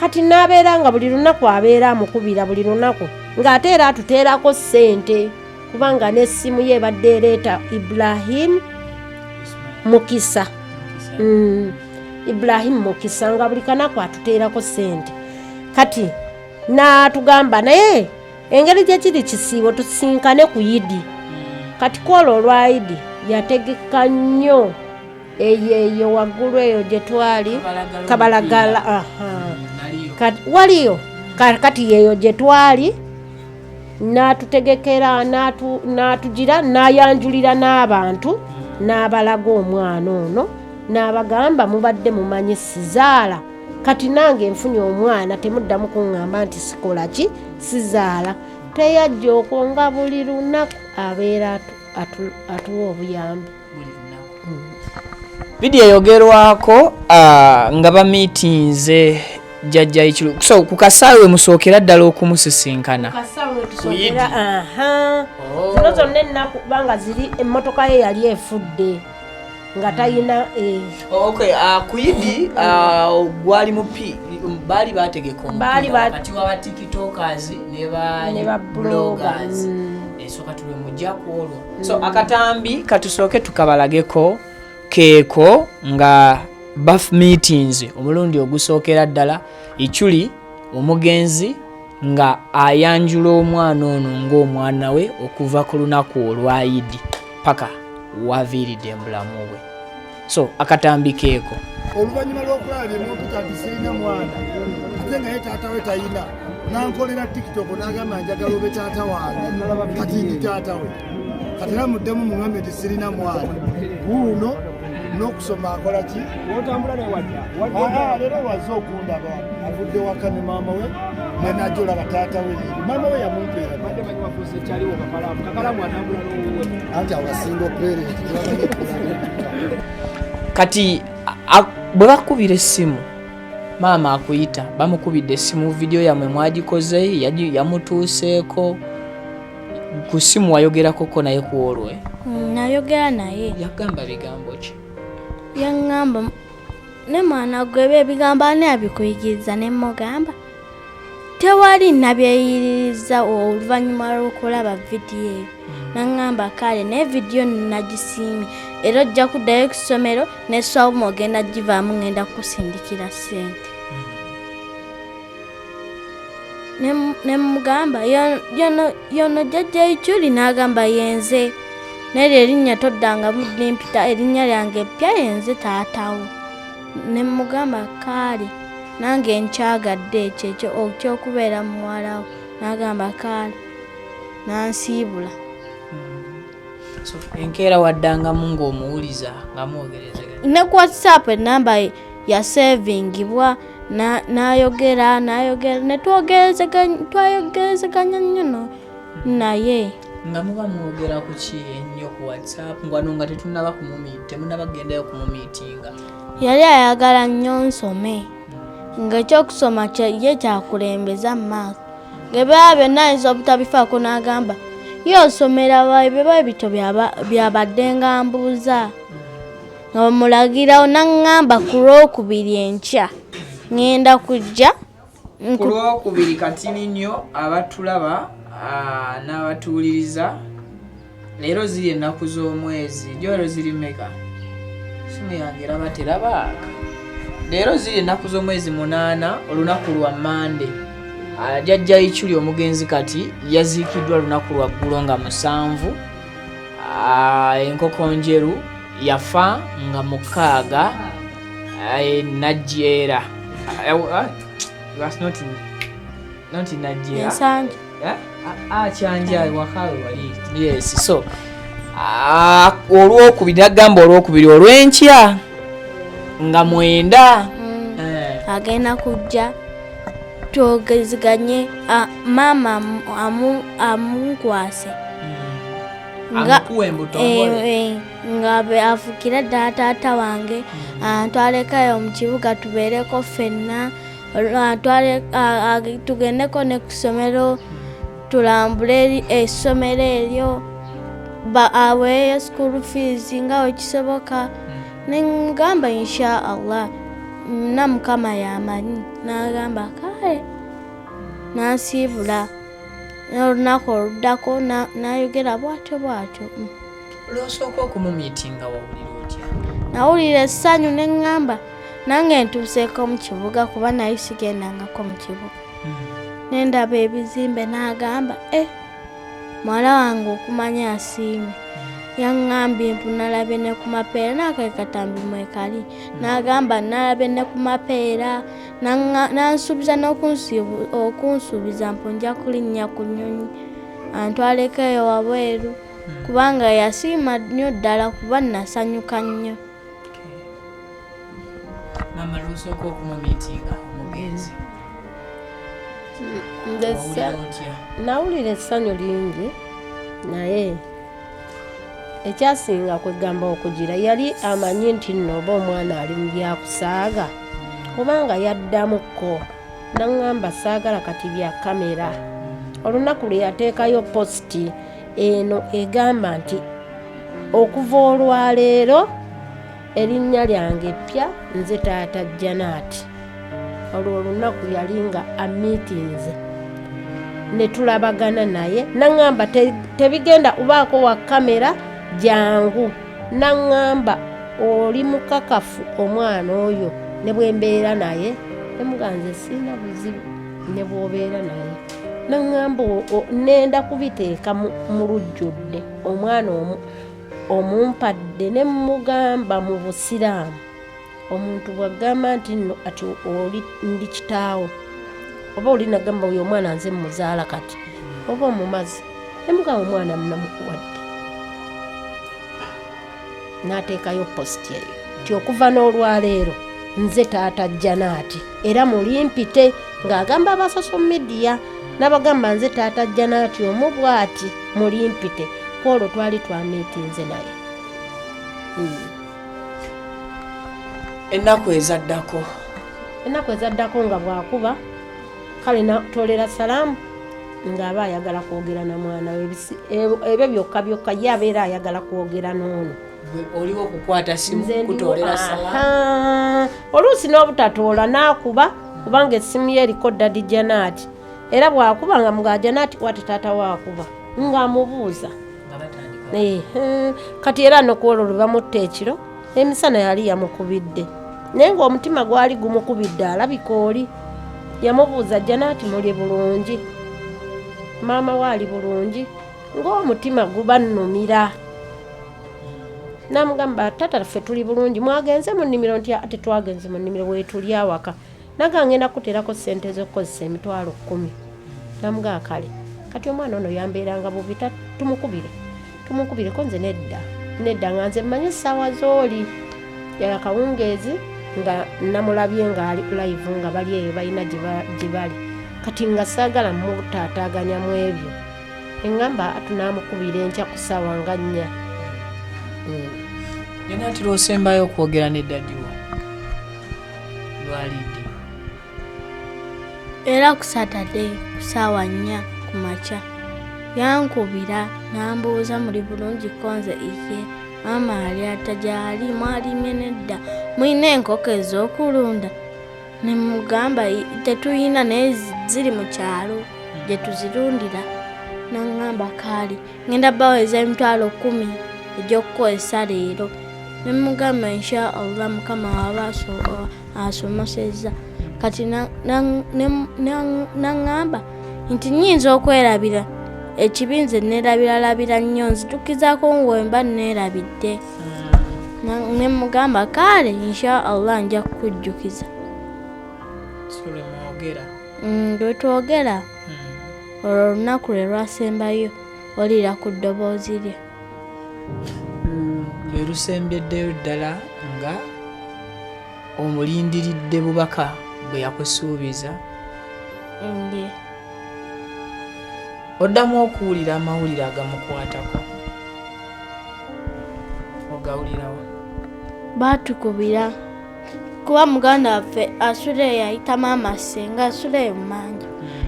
Speaker 4: Kati n'abeera nga buli lunaku abeera amukubira buli lunaku, ng'ate era atuteerako ssente, kubanga n'essimu ye ebadde ereeta Ibrahim Mukisa. Ibrahim Mukisa nga buli kanaku atuteerako ssente. Kati n'atugamba naye engeri gye kiri kisiibo tusinkane ku Yidi. Kati kwolwo olwa Yidi yategeka nnyo eyo eyo waggulu eyo gye twali Kabalagala, aha. Kati waliyo kati yeeyo gye twali n'atutegekera, n'atugira n'ayanjulira n'abantu, n'abalaga omwana ono, n'abagamba mubadde mumanyi sizaala, kati nange nfunye omwana, temuddamu kuŋŋamba nti sikola ki, sizaala. Teyajja okwo nga buli lunaku abeera atuwa obuyambi.
Speaker 3: Vidiyo eyogerwako nga bamiitinze jjajja Ikiru. So ku kasaawe we musookera ddala okumusisinkana.
Speaker 4: Kasaawe we tusookera, aha. Zino zonna ennaku kubanga ziri emmotoka ye yali efudde nga talina.
Speaker 3: Okay, ku Idi, gwali mupi, baali bategeka
Speaker 4: Baali
Speaker 3: omupiira wakati wa tiktokers ne ba
Speaker 4: Ne ba
Speaker 3: bloggers.
Speaker 4: bloggers.
Speaker 3: Esooka tube mujja ku olwo. So akatambi katusooke tukabalageko keeko nga baf meetings omulundi ogusookera ddala Ichuli omugenzi nga ayanjula omwana ono ng'omwana we okuva ku lunaku olwa Idi paka waviiridde mu bulamu bwe. So akatambi keeko.
Speaker 6: Oluvannyuma lw'okulaba bye mumpita nti sirina mwana ate nga ye taata we tayina, nankolera TikTok n'agamba njagala obe taata wange, kati ndi taata we. Kati era muddemu muŋambe nti sirina mwana wuuno n'okusoma akola ki? Leero waze okundaba, avudde waka ne maama we nenajja olaba taata we leero. Maama we yamumpeera anti awasinga oparent.
Speaker 3: Kati bwe bakubira essimu maama akuyita, bamukubidde essimu, vidiyo yammwe mwagikoze, yamutuuseeko ku ssimu, wayogerakoko naye ku olwe?
Speaker 1: Nayogera naye.
Speaker 3: Yagamba bigambo ki?
Speaker 1: Yaŋŋamba ne mwana gwe ebyo ebigambo ani abikuyigiriza, ne mugamba tewali, nabyeyiririza oluvannyuma lw'okulaba vidiyo eyo. Naŋŋamba kale, naye vidiyo nagisiimye, era ojja kuddayo ku ssomero ne swawuma ogenda givaamu, ŋŋenda kukusindikira ssente. Ne mugamba yono jjajja Ichuli, n'agamba yenze, neryo erinnya toddangamu limpita, erinnya lyange eppya yenze taatawo. Ne mugamba kaale, nange nkyagadde ekyo ekyo ekyokubeera muwalawo. N'agamba kaale, nansiibula.
Speaker 3: So enkeera waddangamu ng'omuwuliza nga mwogerezeganya?
Speaker 1: Ne ku WhatsApp enamba ye yasevingibwa, n'ayogera n'ayogera ne twayogerezeganya nnyo naye.
Speaker 3: Nga muba mwogera ku ki ennyo ku WhatsApp ngwano nga temunaba kugendayo kumumiitinga?
Speaker 1: Yali ayagala nnyo nsome, ng'ekyokusoma ye kyakulembeza mu maaso, ng'ebirala byonna ayinza obutabifaako. N'agamba ye osomera wa, ebyo bityo byabadde nga mbuuza nga bamulagirawo. Naŋŋamba ku Lwokubiri enkya ŋŋenda kujja.
Speaker 3: Ku Lwokubiri katini nnyo abatulaba n'abatuwuliriza. Leero ziri ennaku z'omwezi gyolo ziri mmeka? Simu yange eraba terabaaka. Leero ziri ennaku z'omwezi 8, olunaku lwa Mande. Jjajja Ichuli omugenzi kati yaziikiddwa lunaku lwa ggulo nga 7. Enkoko njeru yafa nga 6, Najjeera. Was not Najjeera.
Speaker 1: Ensangi.
Speaker 3: Eh? Kyanja wakawe wali, yes. So olwokubiri nagamba olwokubiri olw'enkya nga 9.
Speaker 1: Agenda kujja twogezeganye, maama amunkwase.
Speaker 3: Amukuwe mbutongole.
Speaker 1: Nga afukira ddala taata wange, antwalekayo mu kibuga tubeereko ffenna, tugendeko ne ku ssomero tulambule essomero eryo, aweeyo school fees nga wekisoboka. Ne ngamba insha Allah. Na Mukama yamanyi. N'agamba kale, n'ansiibula. N'olunaku oluddako n'ayogera bw'atyo bw'atyo.
Speaker 3: Lwosooka okumumiitinga wawulira otya?
Speaker 1: Nawulira essanyu ne ŋŋamba nange ntuuseeko mu kibuga, kuba naye sigendangako mu kibuga. Ne ndaba ebizimbe n'agamba, muwala wange okumanya asiime. Yaŋŋambye mbu nalabye ne ku mapeera, n'akakatambi mwekali. N'agamba nalabye ne ku mapeera, n'ansuubiza n'okunsuubiza mbu nja kulinnya ku nnyonyi antwaleko eyo wabweru, kubanga yasiima nnyo ddala, kuba nasanyuka nnyo.
Speaker 3: Maama, lwosooka okumumiitinga omugenzi
Speaker 4: nawulira essanyu lingi, naye ekyasinga kwegamba okugira yali amanyi nti nno oba omwana ali mu byakusaaga, kubanga yaddamukko naŋŋamba saagala kati bya kamera. Olunaku lwe yateekayo positi eno egamba nti okuva olwaleero erinnya lyange ppya, nze taata Janaati. Olwo olunaku yali nga amiitinze ne tulabagana naye, naŋŋamba tebigenda kubaako wa kamera, jangu. Naŋŋamba oli mukakafu omwana oyo ne bwe mbeera naye? Ne mugaa nze sirina buzibu ne bw'obeera naye. Naŋŋamba nenda kubiteeka mu lujjudde, omwana omumpadde. Ne mugamba mu busiraamu omuntu bw'agamba nti nno ati oli ndi kitaawo, oba oli nagamba oyo omwana nze muzaala, kati oba omumaze. Ne mugamba omwana namukuwadde. N'ateekayo positi eyo nti okuva n'olwaleero nze taata Janaati, era mulimpite, ng'agamba aba social media n'abagamba nze taata Janaati omu bw'ati, mulimpite. Kwolwo twali twamiitinze naye.
Speaker 3: Ennaku ezaddako?
Speaker 4: Ennaku ezaddako nga bwakuba kale natolera salaamu, ng'aba ayagala kwogera na mwana we. Ebyo byokka byokka ye abeera ayagala kwogera n'ono.
Speaker 3: Oliwo okukwata simu kutolera salaamu?
Speaker 4: Oluusi n'obutatoola n'akuba, kubanga essimu ye eriko daddy Janaati, era bw'akuba nga mugaa Janaati kwate taata waakuba, ng'amubuuza. Kati era nokwolwo lwe bamutta ekiro, emisana yali yamukubidde, naye ng'omutima gwali gumukubidde alabika oli yamubuuza, Janaati muli bulungi? Maama we ali bulungi? Ng'omutima guba nnumira. Namugamba, tata ffe tuli bulungi, mwagenze mu nnimiro? Nti ate twagenze mu nnimiro, weetuli awaka. Naga ngenda kuteerako ssente z'okukozesa 100,000. Namugaa kale. Kati omwana ono yambeeranga bubi, tumukubire tumukubireko. Nze nedda nedda, nga nze mmanyi essaawa z'oli yakawungeezi, nga namulabye ng'ali live nga bali eyo balina gye bali. Kati nga saagala mutaataaganya mu ebyo, eŋŋamba tunaamukubira enkya ku ssaawa nga 4.
Speaker 3: Janaati, lwosembayo okwogera ne daddy wo lwali ddi?
Speaker 1: Era ku Saturday ku ssaawa 4 ku makya yankubira n'ambuuza muli bulungi ko nze iye, maama ali ata gyali, mwalimye nedda, mulina enkoko ez'okulunda? Ne mugamba tetuyina, naye ziri mu kyalo gye tuzirundira. Naŋŋamba kaali ngenda baweeza 100,000 egy'okukozesa leero. Ne mugamba insha Allah, Mukama waba asomosezza. Kati naŋŋamba nti nnyinza okwerabira, ekibi nze neerabiralabira nnyo, nzitukizaako ngwemba neerabidde. Ne mugamba kaale insha Allah nja kukujjukiza. Lwe twogera olwo olunaku lwe lwasembayo olira ku ddoboozi lye.
Speaker 3: Lwe lusembeddeyo ddala nga omulindiridde bubaka bwe yakusuubiza?
Speaker 1: Nge.
Speaker 3: Oddamu okuwulira amawulire agamukwatako ogawulirawa?
Speaker 1: Baatukubira, kuba muganda waffe asula eyo ayita maama ssenga, asula eyo mumanja,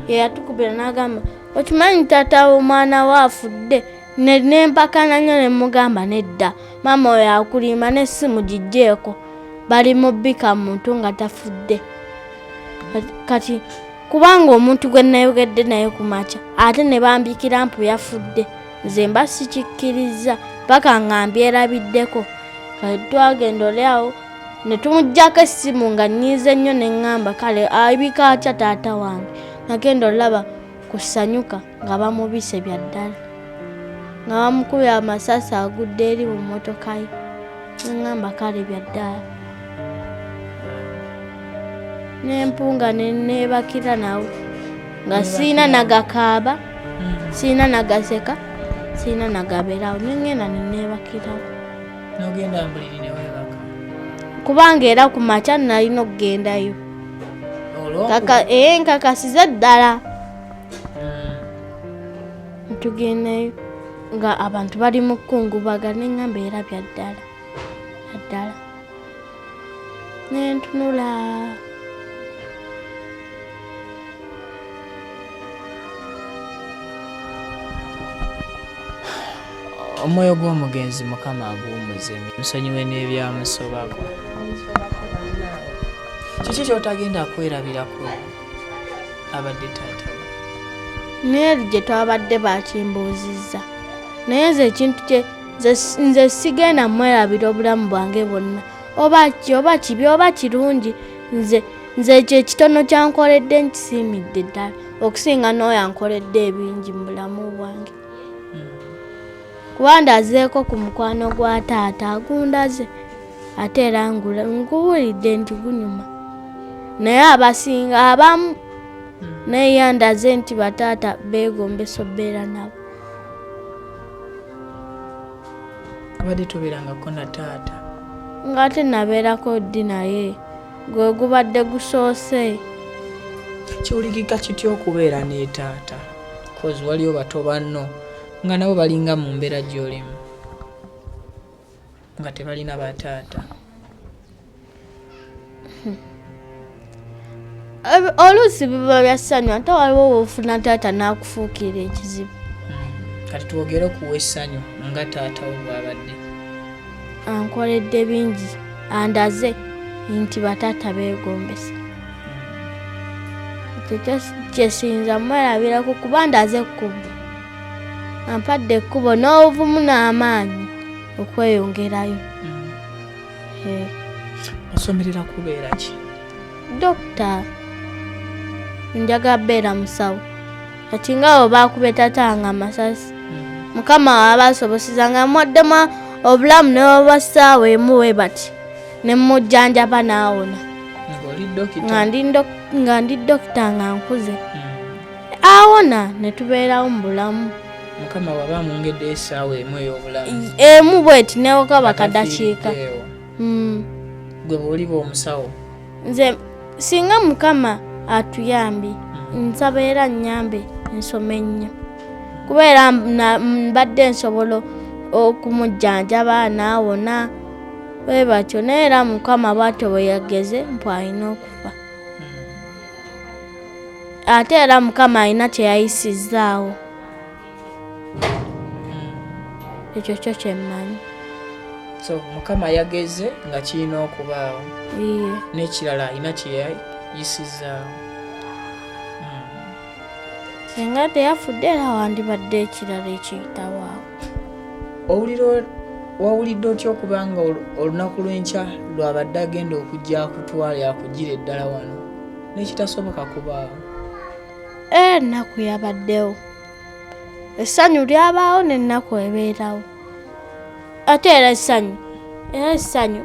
Speaker 1: ye yatukubira n'agamba okimanyi taata w'omwana we afudde. Nempakana nnyo ne mugamba nedda, maama oyo akulimba, n'essimu giggyeko. Bali mu bbika muntu nga tafudde. Kati kubanga omuntu gwe nayogedde naye ku makya ate ne bambikira mpu yafudde, nze mba sikikkiriza paka nga mbyerabiddeko. Kati twagenda oli awo ne tumuggyako essimu nga nnyiize nnyo ne ŋŋamba kale abika atya taata wange. Nagenda olaba kusanyuka nga bamubise bya ddala, nga bamukubye amasasi agudde eri mu mmotoka ye. Ne ŋŋamba kale bya ddala, nempunga ne neebakira nawo nga siina nagakaaba, siina nagaseka, siina nagabeerawo, ne ŋŋenda ne neebakirawo.
Speaker 3: N'ogenda mu buliri ne weebaka?
Speaker 1: Kubanga era ku makya nalina okugendayo. Ee, nkakasize ddala. Tugendayo nga abantu bali mu kkungubaga, ne ŋŋamba era bya ddala, bya ddala. Ne ntunula.
Speaker 3: Omwoyo gw'omugenzi Mukama aguwummuze, musonyiwe n'ebyamusobako. Kiki ky'otagenda kwerabirako abadde taata wo?
Speaker 1: N'eri gye twabadde bakimbuuzizza, naye nze ekintu kye nze sigenda mwerabira obulamu bwange bwonna, oba ki oba kibi oba kirungi, nze ekyo ekitono kyankoledde nkisiimidde ddala okusinga n'oyo ankoledde ebingi mu bulamu bwange. Kuba ndazeeko ku mukwano gwa taata agundaze, ate era nkuwulidde nti gunyuma, naye abasinga abamu naye yandaze nti bataata beegombesa obbeera nabo.
Speaker 3: Obadde tobeerangako na taata?
Speaker 1: Ng'ate nabeerako ddi, naye gwe gubadde gusoose.
Speaker 3: Kiwulikika kitya okubeera ne taata? Cause waliyo bato banno nga nabo balinga mu mbeera gy'olimu nga tebalina bataata.
Speaker 1: Oluusi biba bya ssanyu, ate waliwo w'ofuna taata n'akufuukira ekizibu.
Speaker 3: Kati twogere kuwa essanyu nga taata wo bw'abadde.
Speaker 1: Ankoledde bingi, andaze nti bataata beegombesa. Ekyo kyesiyinza mwerabirako kuba ndaze ekkubo, ampadde ekkubo n'obuvumu n'amaanyi okweyongerayo.
Speaker 3: Osomerera kubeera ki?
Speaker 1: Dokita. Njagala beera musawo. Kati nga bwe baakubye taata wange amasasi, Mukama waaba asoboseza nga mwaddemu obulamu ne bwaba ssaawa emu bwe bati ne mmujjanjaba n'awona. Nga ndi dokita nga nkuze. Awona ne tubeerawo mu bulamu.
Speaker 3: Mukama bw'aba amwongeddeyo essaawa emu ey'obulamu.
Speaker 1: Emu bw'eti newokaba kadakiika.
Speaker 3: Gwe bw'oliba omusawo.
Speaker 1: Nze singa Mukama atuyambye, nsaba era nnyambe nsome nnyo. Kuba era mbadde nsobola okumujjanjaba n'awona bwe batyo, naye era Mukama bw'atyo bwe yageze mpu alina okufa. Ate era Mukama alina kye yayisizzaawo. Ekyo kyo kye mmanyi.
Speaker 3: So Mukama yageze nga kirina okubaawo. N'ekirala alina kye yayisizzaawo.
Speaker 1: Singa teyafudde era wandibadde ekirala ekiyitawo awo.
Speaker 3: Owulira wawulidde otya okuba nga olunaku lw'enkya lwabadde agenda okujja akutwale akugira eddala wano n'ekitasoboka kubaawo?
Speaker 1: Ennaku yabaddewo, essanyu lyabaawo n'ennaku ebeerawo. Ate era essanyu, era essanyu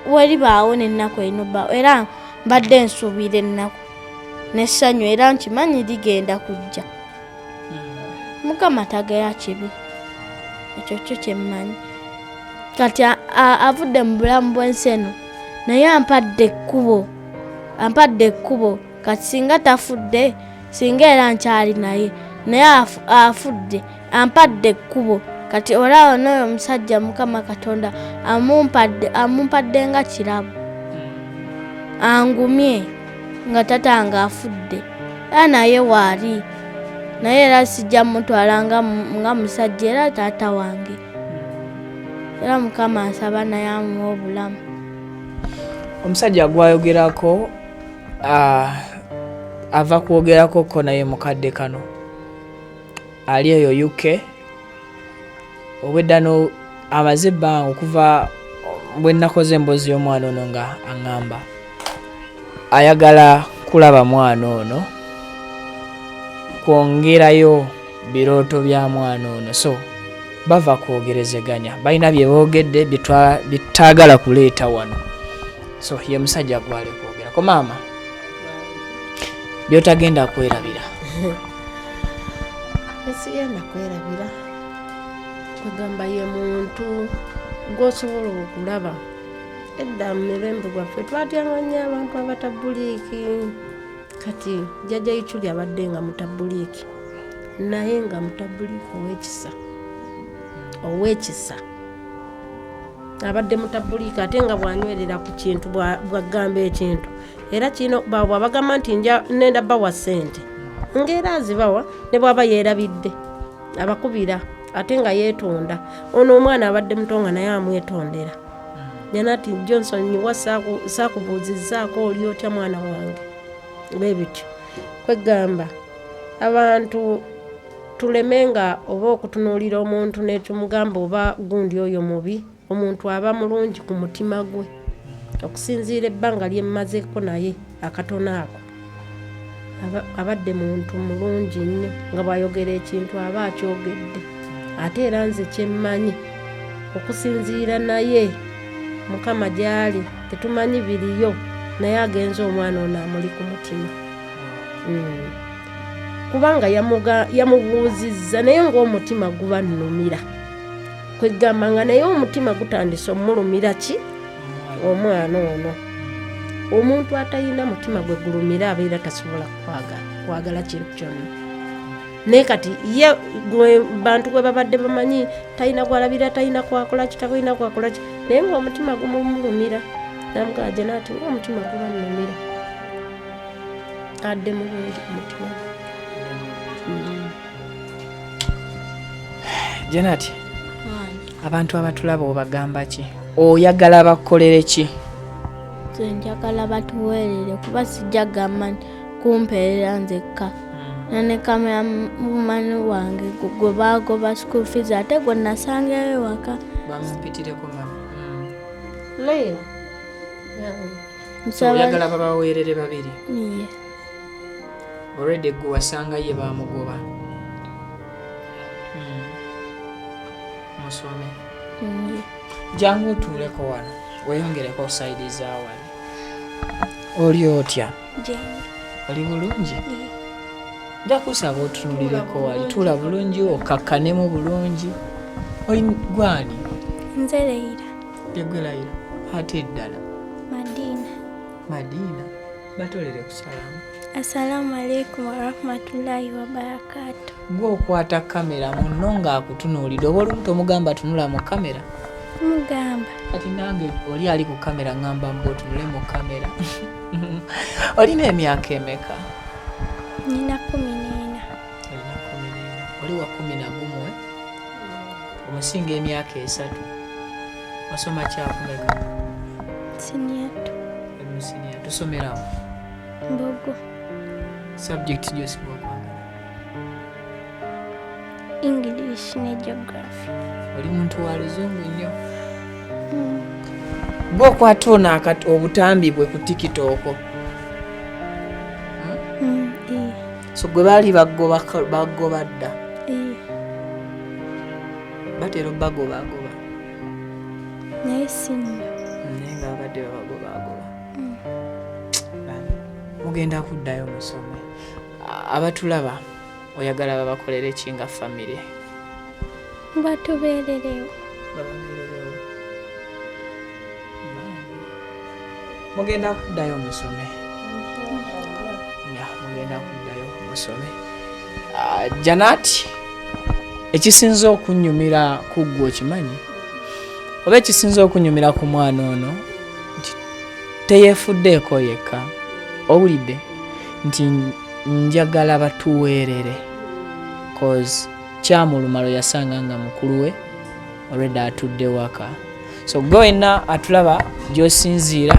Speaker 1: weribaawo n'ennaku erina obbaawo. Era mbadde nsuubira ennaku n'essanyu era nkimanyi ligenda kujja. Mukama tagaya kibi, ekyo kyo kye mmanyi. Kati avudde mu bulamu bw'ensi eno naye ampadde ekkubo, ampadde ekkubo. Kati singa tafudde, singa era nkyali naye, naye afudde, ampadde ekkubo. Kati olaba n'oyo omusajja Mukama Katonda amumpadde nga kirabo, angumye nga taata nga afudde, era naye waali, naye era sijja mutwala nga musajja, era taata wange. Era Mukama nsaba naye amuwe obulamu.
Speaker 3: Omusajja gwayogerako ava kwogerako ko naye mukadde kano ali eyo UK obwedda no amaze ebbanga okuva bwe nakoze emboozi y'omwana ono nga aŋŋamba ayagala kulaba mwana ono kwongerayo birooto bya mwana ono so bava kwogerezeganya balina bye boogedde byetaagala kuleeta wano so ye musajja gwali kwogerako maama byotagenda kwerabira.
Speaker 4: Esigenda kwerabira kwegamba ye muntu gwosobola okulaba. Edda mu mirembe gwaffe twatyanga nnyo abantu abatabuliiki. Kati jjajja Ichuli abadde nga mutabuliiki, naye nga mutabuliiki ow'ekisa, ow'ekisa abadde mutabuliiki, ate nga bw'anywerera ku kintu, bw'agamba ekintu era kino, bw'abagamba nti nja nenda bawa ssente, ng'era azibawa, ne bw'aba yeerabidde abakubira, ate nga yeetonda. Ono omwana abadde muto nga naye amwetondera. Janati Johnson nyiwa saakubuuzizzaako oli otya mwana wange, bwe bityo. Kwegamba abantu tuleme nga oba okutunuulira omuntu netumugamba oba gundi oyo mubi. Omuntu aba mulungi ku mutima gwe. Okusinziira ebbanga lye mmazeeko naye akatono ako, abadde muntu mulungi nnyo, nga bw'ayogera ekintu aba akyogedde. Ate era nze kyemmanyi okusinziira naye Mukama gy'ali, tetumanyi biriyo, naye agenze omwana ono amuli ku mutima. Kubanga yamubuuzizza naye ng'omutima guba nnumira, kwegamba nga naye omutima gutandise omulumira ki omwana ono. Omuntu atalina mutima gwe gulumira abeera tasobola kwagala kintu kyonna. Naye kati ye bantu gwe babadde bamanyi talina gwalabira, talina kwakola ki, talina kwakola ki, naye ng'omutima gumumulumira. Namugamba Janati ng'omutima guba nnumira, adde mulungi ku mutima gwe.
Speaker 3: Janati, abantu abatulaba obagamba ki? Oyagala bakukolere ki?
Speaker 1: Nze njagala batuweerere, kuba sijja gamba nti kumpeerera nzekka. Ne kameramani wange gwe baagoba school fees, ate gwe nasangayo ewaka.
Speaker 3: Bamumpitireko mama.
Speaker 4: Leila.
Speaker 3: So oyagala babaweerere babiri?
Speaker 1: Iye.
Speaker 3: Already gwe wasanga ye bamugoba. Musome. Jangu otuuleko wano, weeyongereko sayidi za wali. Oli otya? Oli bulungi? Nja kusaba otunulireko wali, tuula bulungi, okakkanemu bulungi. Oli gwani?
Speaker 1: Nze Leila.
Speaker 3: Yegwe Leila. Ate eddala?
Speaker 1: Madina.
Speaker 3: Madina. Batolere ku salaamu.
Speaker 1: Assalamu alaikum warahmatullahi wabarakatu.
Speaker 3: Gwe okwata kamera munno ng'akutunuulidde, oba olumu tomugamba tunula mu kamera?
Speaker 1: Mugamba.
Speaker 3: Kati nange oli ali ku kamera ngamba mbu otunule mu kamera. Olina emyaka emeka?
Speaker 1: Nina 14.
Speaker 3: Olina 14. Oli wa 11, eh? Omusinga emyaka 3. Wasoma kyakumeka?
Speaker 1: Senior 2.
Speaker 3: Oli mu senior. Tusomerawo?
Speaker 1: Mbogo.
Speaker 3: Subject gy'osinga okwagala?
Speaker 1: English ne Geography.
Speaker 3: Oli muntu wa luzungu nnyo. Gwe okwata ono obutambi bwe ku TikTok. So gwe baali bagoba dda. Batera obagobagoba.
Speaker 1: Naye si nnyo.
Speaker 3: Naye nga babadde babagobagoba. Mugenda kuddayo musome. Abatulaba oyagala babakolere ki nga famire?
Speaker 1: Batubeererewo.
Speaker 3: Bababeererewo. Mugenda kuddayo musome. Mugenda kuddayo musome. Janat, ekisinze okunyumira ku ggwe okimanyi? Oba ekisinze okunyumira ku mwana ono nti teyefuddeeko yekka. Owulidde nti njagala batuweerere, cause kyamuluma lwe yasanga nga mukulu we already atudde waka. So gwe wenna atulaba gy'osinziira,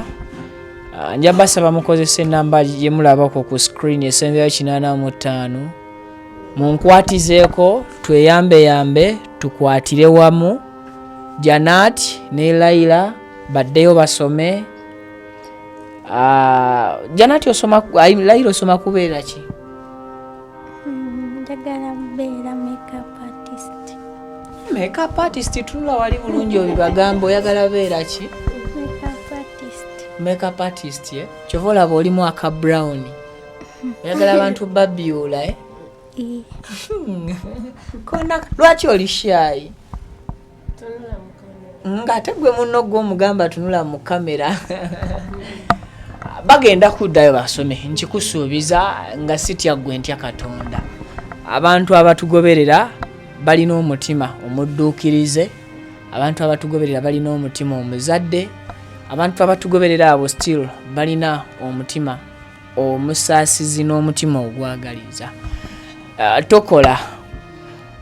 Speaker 3: Nja basaba mukozesa enamba gye mulabako ku screen esembyayo 85, munkwatizeeko, tweyambeyambe, tukwatire wamu Janat ne Laila baddeyo basome. Janat osoma, Laila osoma kubeera ki?
Speaker 7: Njagala kubeera makeup artist.
Speaker 3: Makeup artist? Tunula wali bulungi obibagamba, oyagala beera ki?
Speaker 7: Makeup artist.
Speaker 3: Makeup artist, ye kyova olaba olimu aka brown, oyagala abantu babyula, eh?
Speaker 7: Eh.
Speaker 3: Kona lwaki oli shy ng'ate gwe munno gw'omugamba tunula mu kamera? Bagenda kuddayo basome, nkikusuubiza nga sitya gwe ntya Katonda. Abantu abatugoberera balina omutima omudduukirize, abantu abatugoberera balina omutima omuzadde, abantu abatugoberera abo still balina omutima omusaasizi n'omutima ogwagaliza. Tokola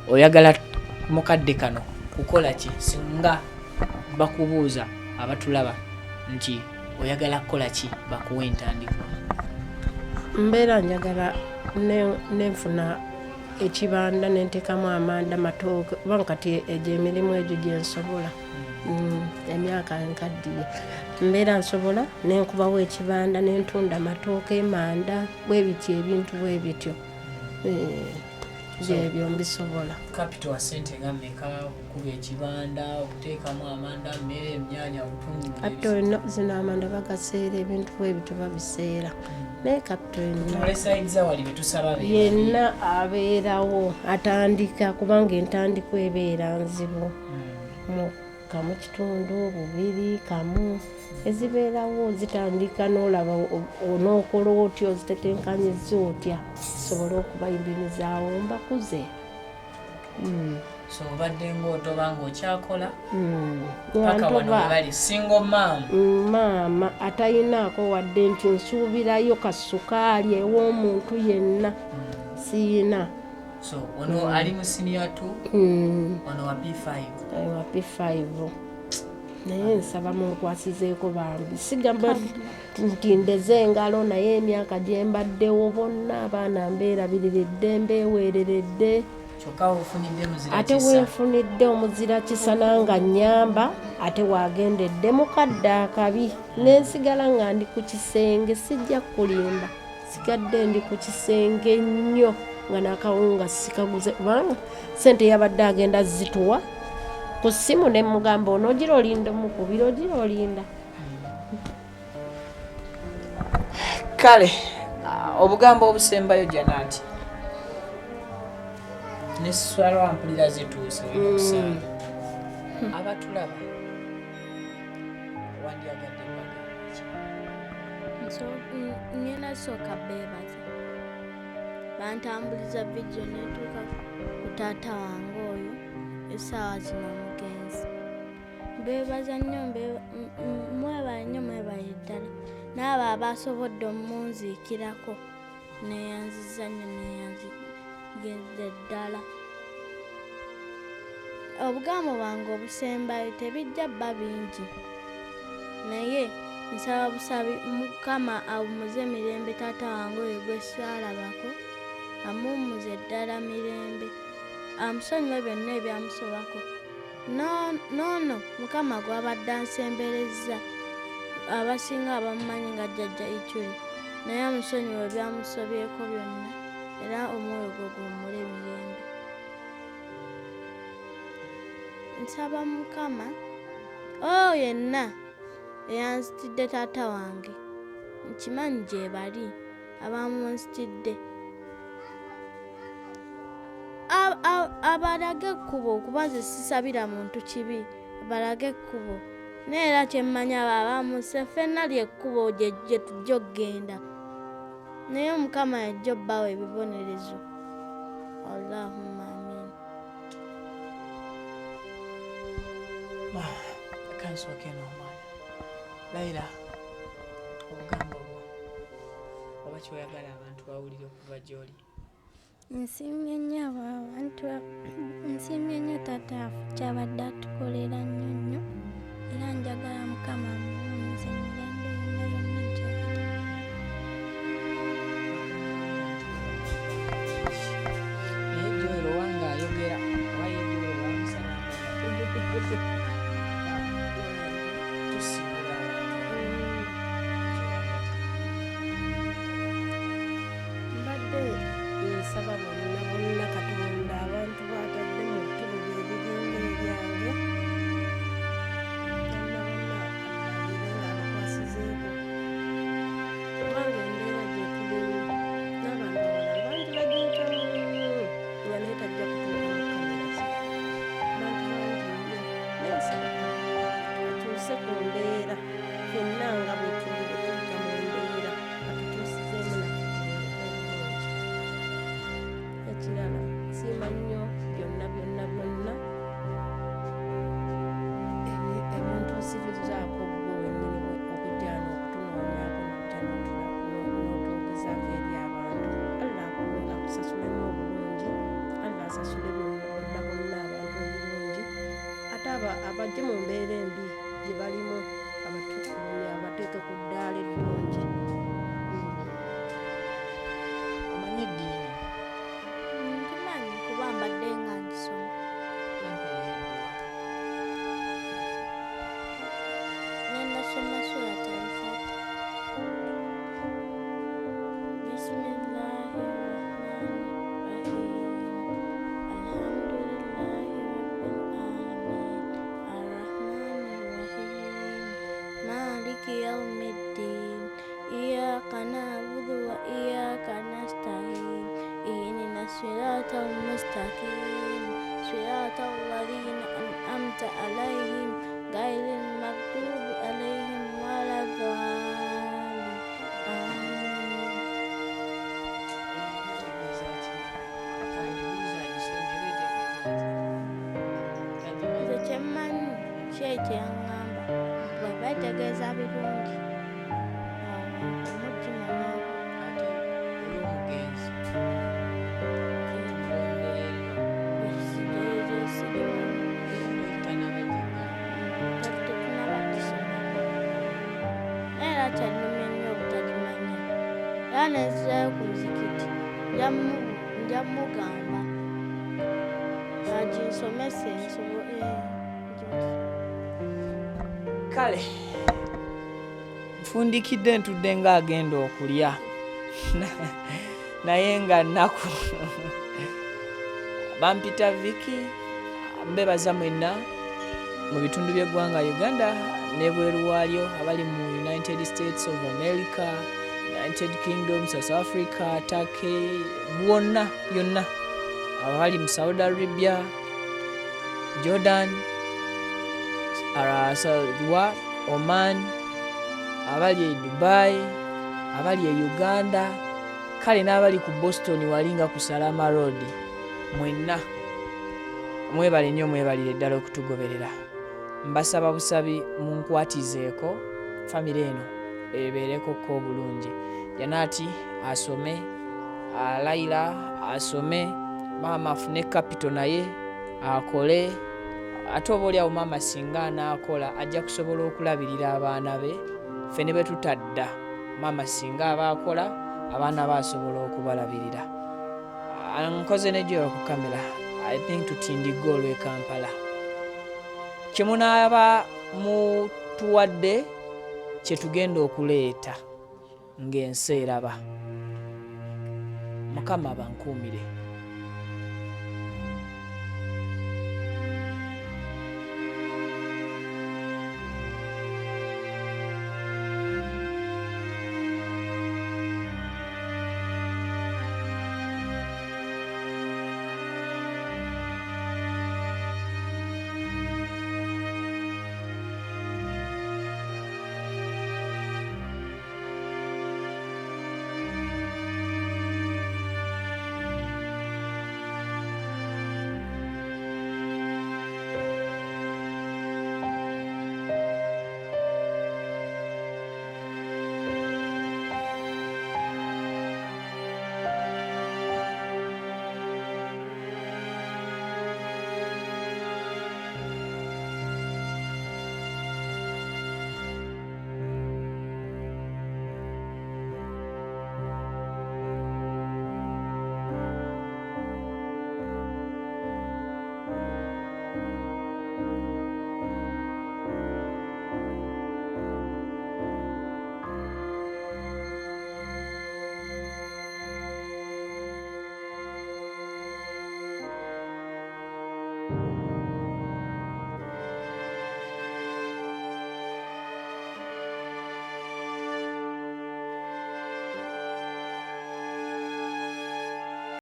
Speaker 3: oyagala mukadde kano kukola ki? Singa bakubuuza abatulaba nti oyagala kukola ki, bakuwa entandikwa.
Speaker 4: Mbeera njagala nenfuna ekibanda nenteekamu amanda, matooke, kubanga kati egyo emirimu egyo gyensobola. Emyaka nkaddiye, mbeera nsobola nenkubawo ekibanda nentunda matooke, manda, bwe bityo, ebintu bwe bityo. Byebyo mbisobola.
Speaker 3: Capital wa sente nga mmeka okukuba ekibanda, okuteekamu amanda, mmere, emyanya, obutungulu?
Speaker 4: Capital eno, zino amanda bagaseera, ebintu bwe bityo babiseera, naye capital eno
Speaker 3: Tumule side za wali betusaba be.
Speaker 4: Yenna abeerawo atandika, kubanga entandikwa ebeera nzibu. Mu kamu kitundu bubiri kamu ezibeerawo zitandika, n'olaba onookola otya, ozitetenkanyiza otya sobole okubayimirizaawo mbakuze.
Speaker 3: So obadde ng'otoba ng'okyakola
Speaker 4: Nga
Speaker 3: paka wano
Speaker 4: ntoba.
Speaker 3: we bali single mom.
Speaker 4: Maama atayinaako wadde nti nsuubirayo kasukaali ew'omuntu yenna, siina.
Speaker 3: So ono ali mu senior 2, ono wa P5.
Speaker 4: Wa P5, naye nsaba munkwasizeeko bambi. Sigamba nti ndeze engalo, naye emyaka gye mbaddewo bonna abaana mbeerabiriridde, mbeeweereredde.
Speaker 3: Kyokka ofunidde muzira
Speaker 4: Ate
Speaker 3: kisa.
Speaker 4: Wenfunidde omuzira kisa nanga nnyamba, ate wagendedde mukadde akabi nensigala nga ndi ku kisenge. Sijja kulimba, sigadde ndi ku kisenge nnyo nga nakawunga sikaguze, kubanga sente yabadde agenda zituwa ku ssimu ne mugamba onoogira olinda omukubira, ogira olinda.
Speaker 3: Kale obugambo obusembayo, Janati, neswalwa mpulira zituuse, olina okusaala. Abatulaba wandyagadde bagamba ki?
Speaker 1: Ngenda sooka beebaza bantambuliza vidiyo netuuka ku taata wange oyo essaawa zino omugenzi. Mbeebaza nnyo, mwebale nnyo, mwebale ddala. N'abo abasobodde omunziikirako neyanziza nnyo, neyanzigedde ddala. Obugambo bwange obusembayo tebijja bba bingi, naye nsaba busabi Mukama awummuze mirembe taata wange oyo gwe saalabako, amuwummuze ddala mirembe, amusonyiwe byonna ebyamusobako. N'ono Mukama gw'abadde ansemberezza, abasinga abamumanyi nga Jjajja Ichuli, naye amusonyiwe ebyamusobyeko byonna era omwoyo gwe guwummule mirembe. Nsaba Mukama oyo yenna eyanzitidde taata wange, nkimanyi gye bali abamunzitidde, abalage ekkubo, kuba nze sisabira muntu kibi, abalage ekkubo. Naye era kyemmanyi abo abamuse ffenna lyekkubo gye tujja okugenda, naye Omukama yajja obbawa ebibonerezo. Allahumma amin.
Speaker 3: Kansooke n'omwana Laira, obugambo bwo oba kyoyagala abantu bawulire okuva gy'oli.
Speaker 7: Nsiimye nnyo abo abantu, nsiimye nnyo taata waffe kyabadde atukolera nnyo nnyo, era njagala Mukama amuwummuze mirembe yonna yonna gy'ali.
Speaker 4: Abajje mu mbeera embi gye balimu, abatufulumye abateeke ku ddaala eddungi.
Speaker 3: Omanyi eddiini?
Speaker 1: Nkimanyi kuba mbadde nga ngisoma. Ngenda soma Surat Al-Fatiha. Bismillahi rahmani rahim. Alhamdulillahi rabbil alamin. Arrahmani rahim. Maliki yawmiddin. Iyyaka na'budu wa iyyaka nasta'in. Ihdina siratal mustaqim. Siratal ladzina an'amta alaihim ghairil maghdubi alaihim waladdallin. Amin. Nze kyemmanyi ki ekyo yaŋŋamba bwe beetegeeza birungi mugimanya.
Speaker 3: Ate olw'omugenzi?
Speaker 1: Naye era kyannumye nnyo obutagimanya, era nenzirayo ku muzikiti nja mugamba aginsomese nsobole.
Speaker 3: Kale nfundikidde, ntudde ng'agenda okulya naye nga nnaku. Bampita Viki, mbebaza mwenna mu bitundu by'eggwanga Uganda n'ebweru waalyo, abali mu United States of America, United Kingdom, South Africa, Turkey, bwonna yonna, abali mu Saudi Arabia, Jordan, wa Oman, abali e Dubai, abali e Uganda, kale n'abali ku Boston wali nga ku Salama Road, mwenna mwebale nnyo, mwebalire ddala okutugoberera. Mbasaba busabi munkwatizeeko famire eno ebeerekoko obulungi. Janaati asome, Laila asome, maama afune capital naye akole, ate oba oliawo maama singa anaakola ajja kusobola okulabirira abaana be. Ffe ne bwe tutadda, maama singa aba akola abaana be asobola okubalabirira. Nkoze ne Joel ku kamera. I think tutindigga olw'e Kampala. Kyemunaaba mutuwadde kyetugenda okuleeta ng'ensi eraba. Mukama abankuumire.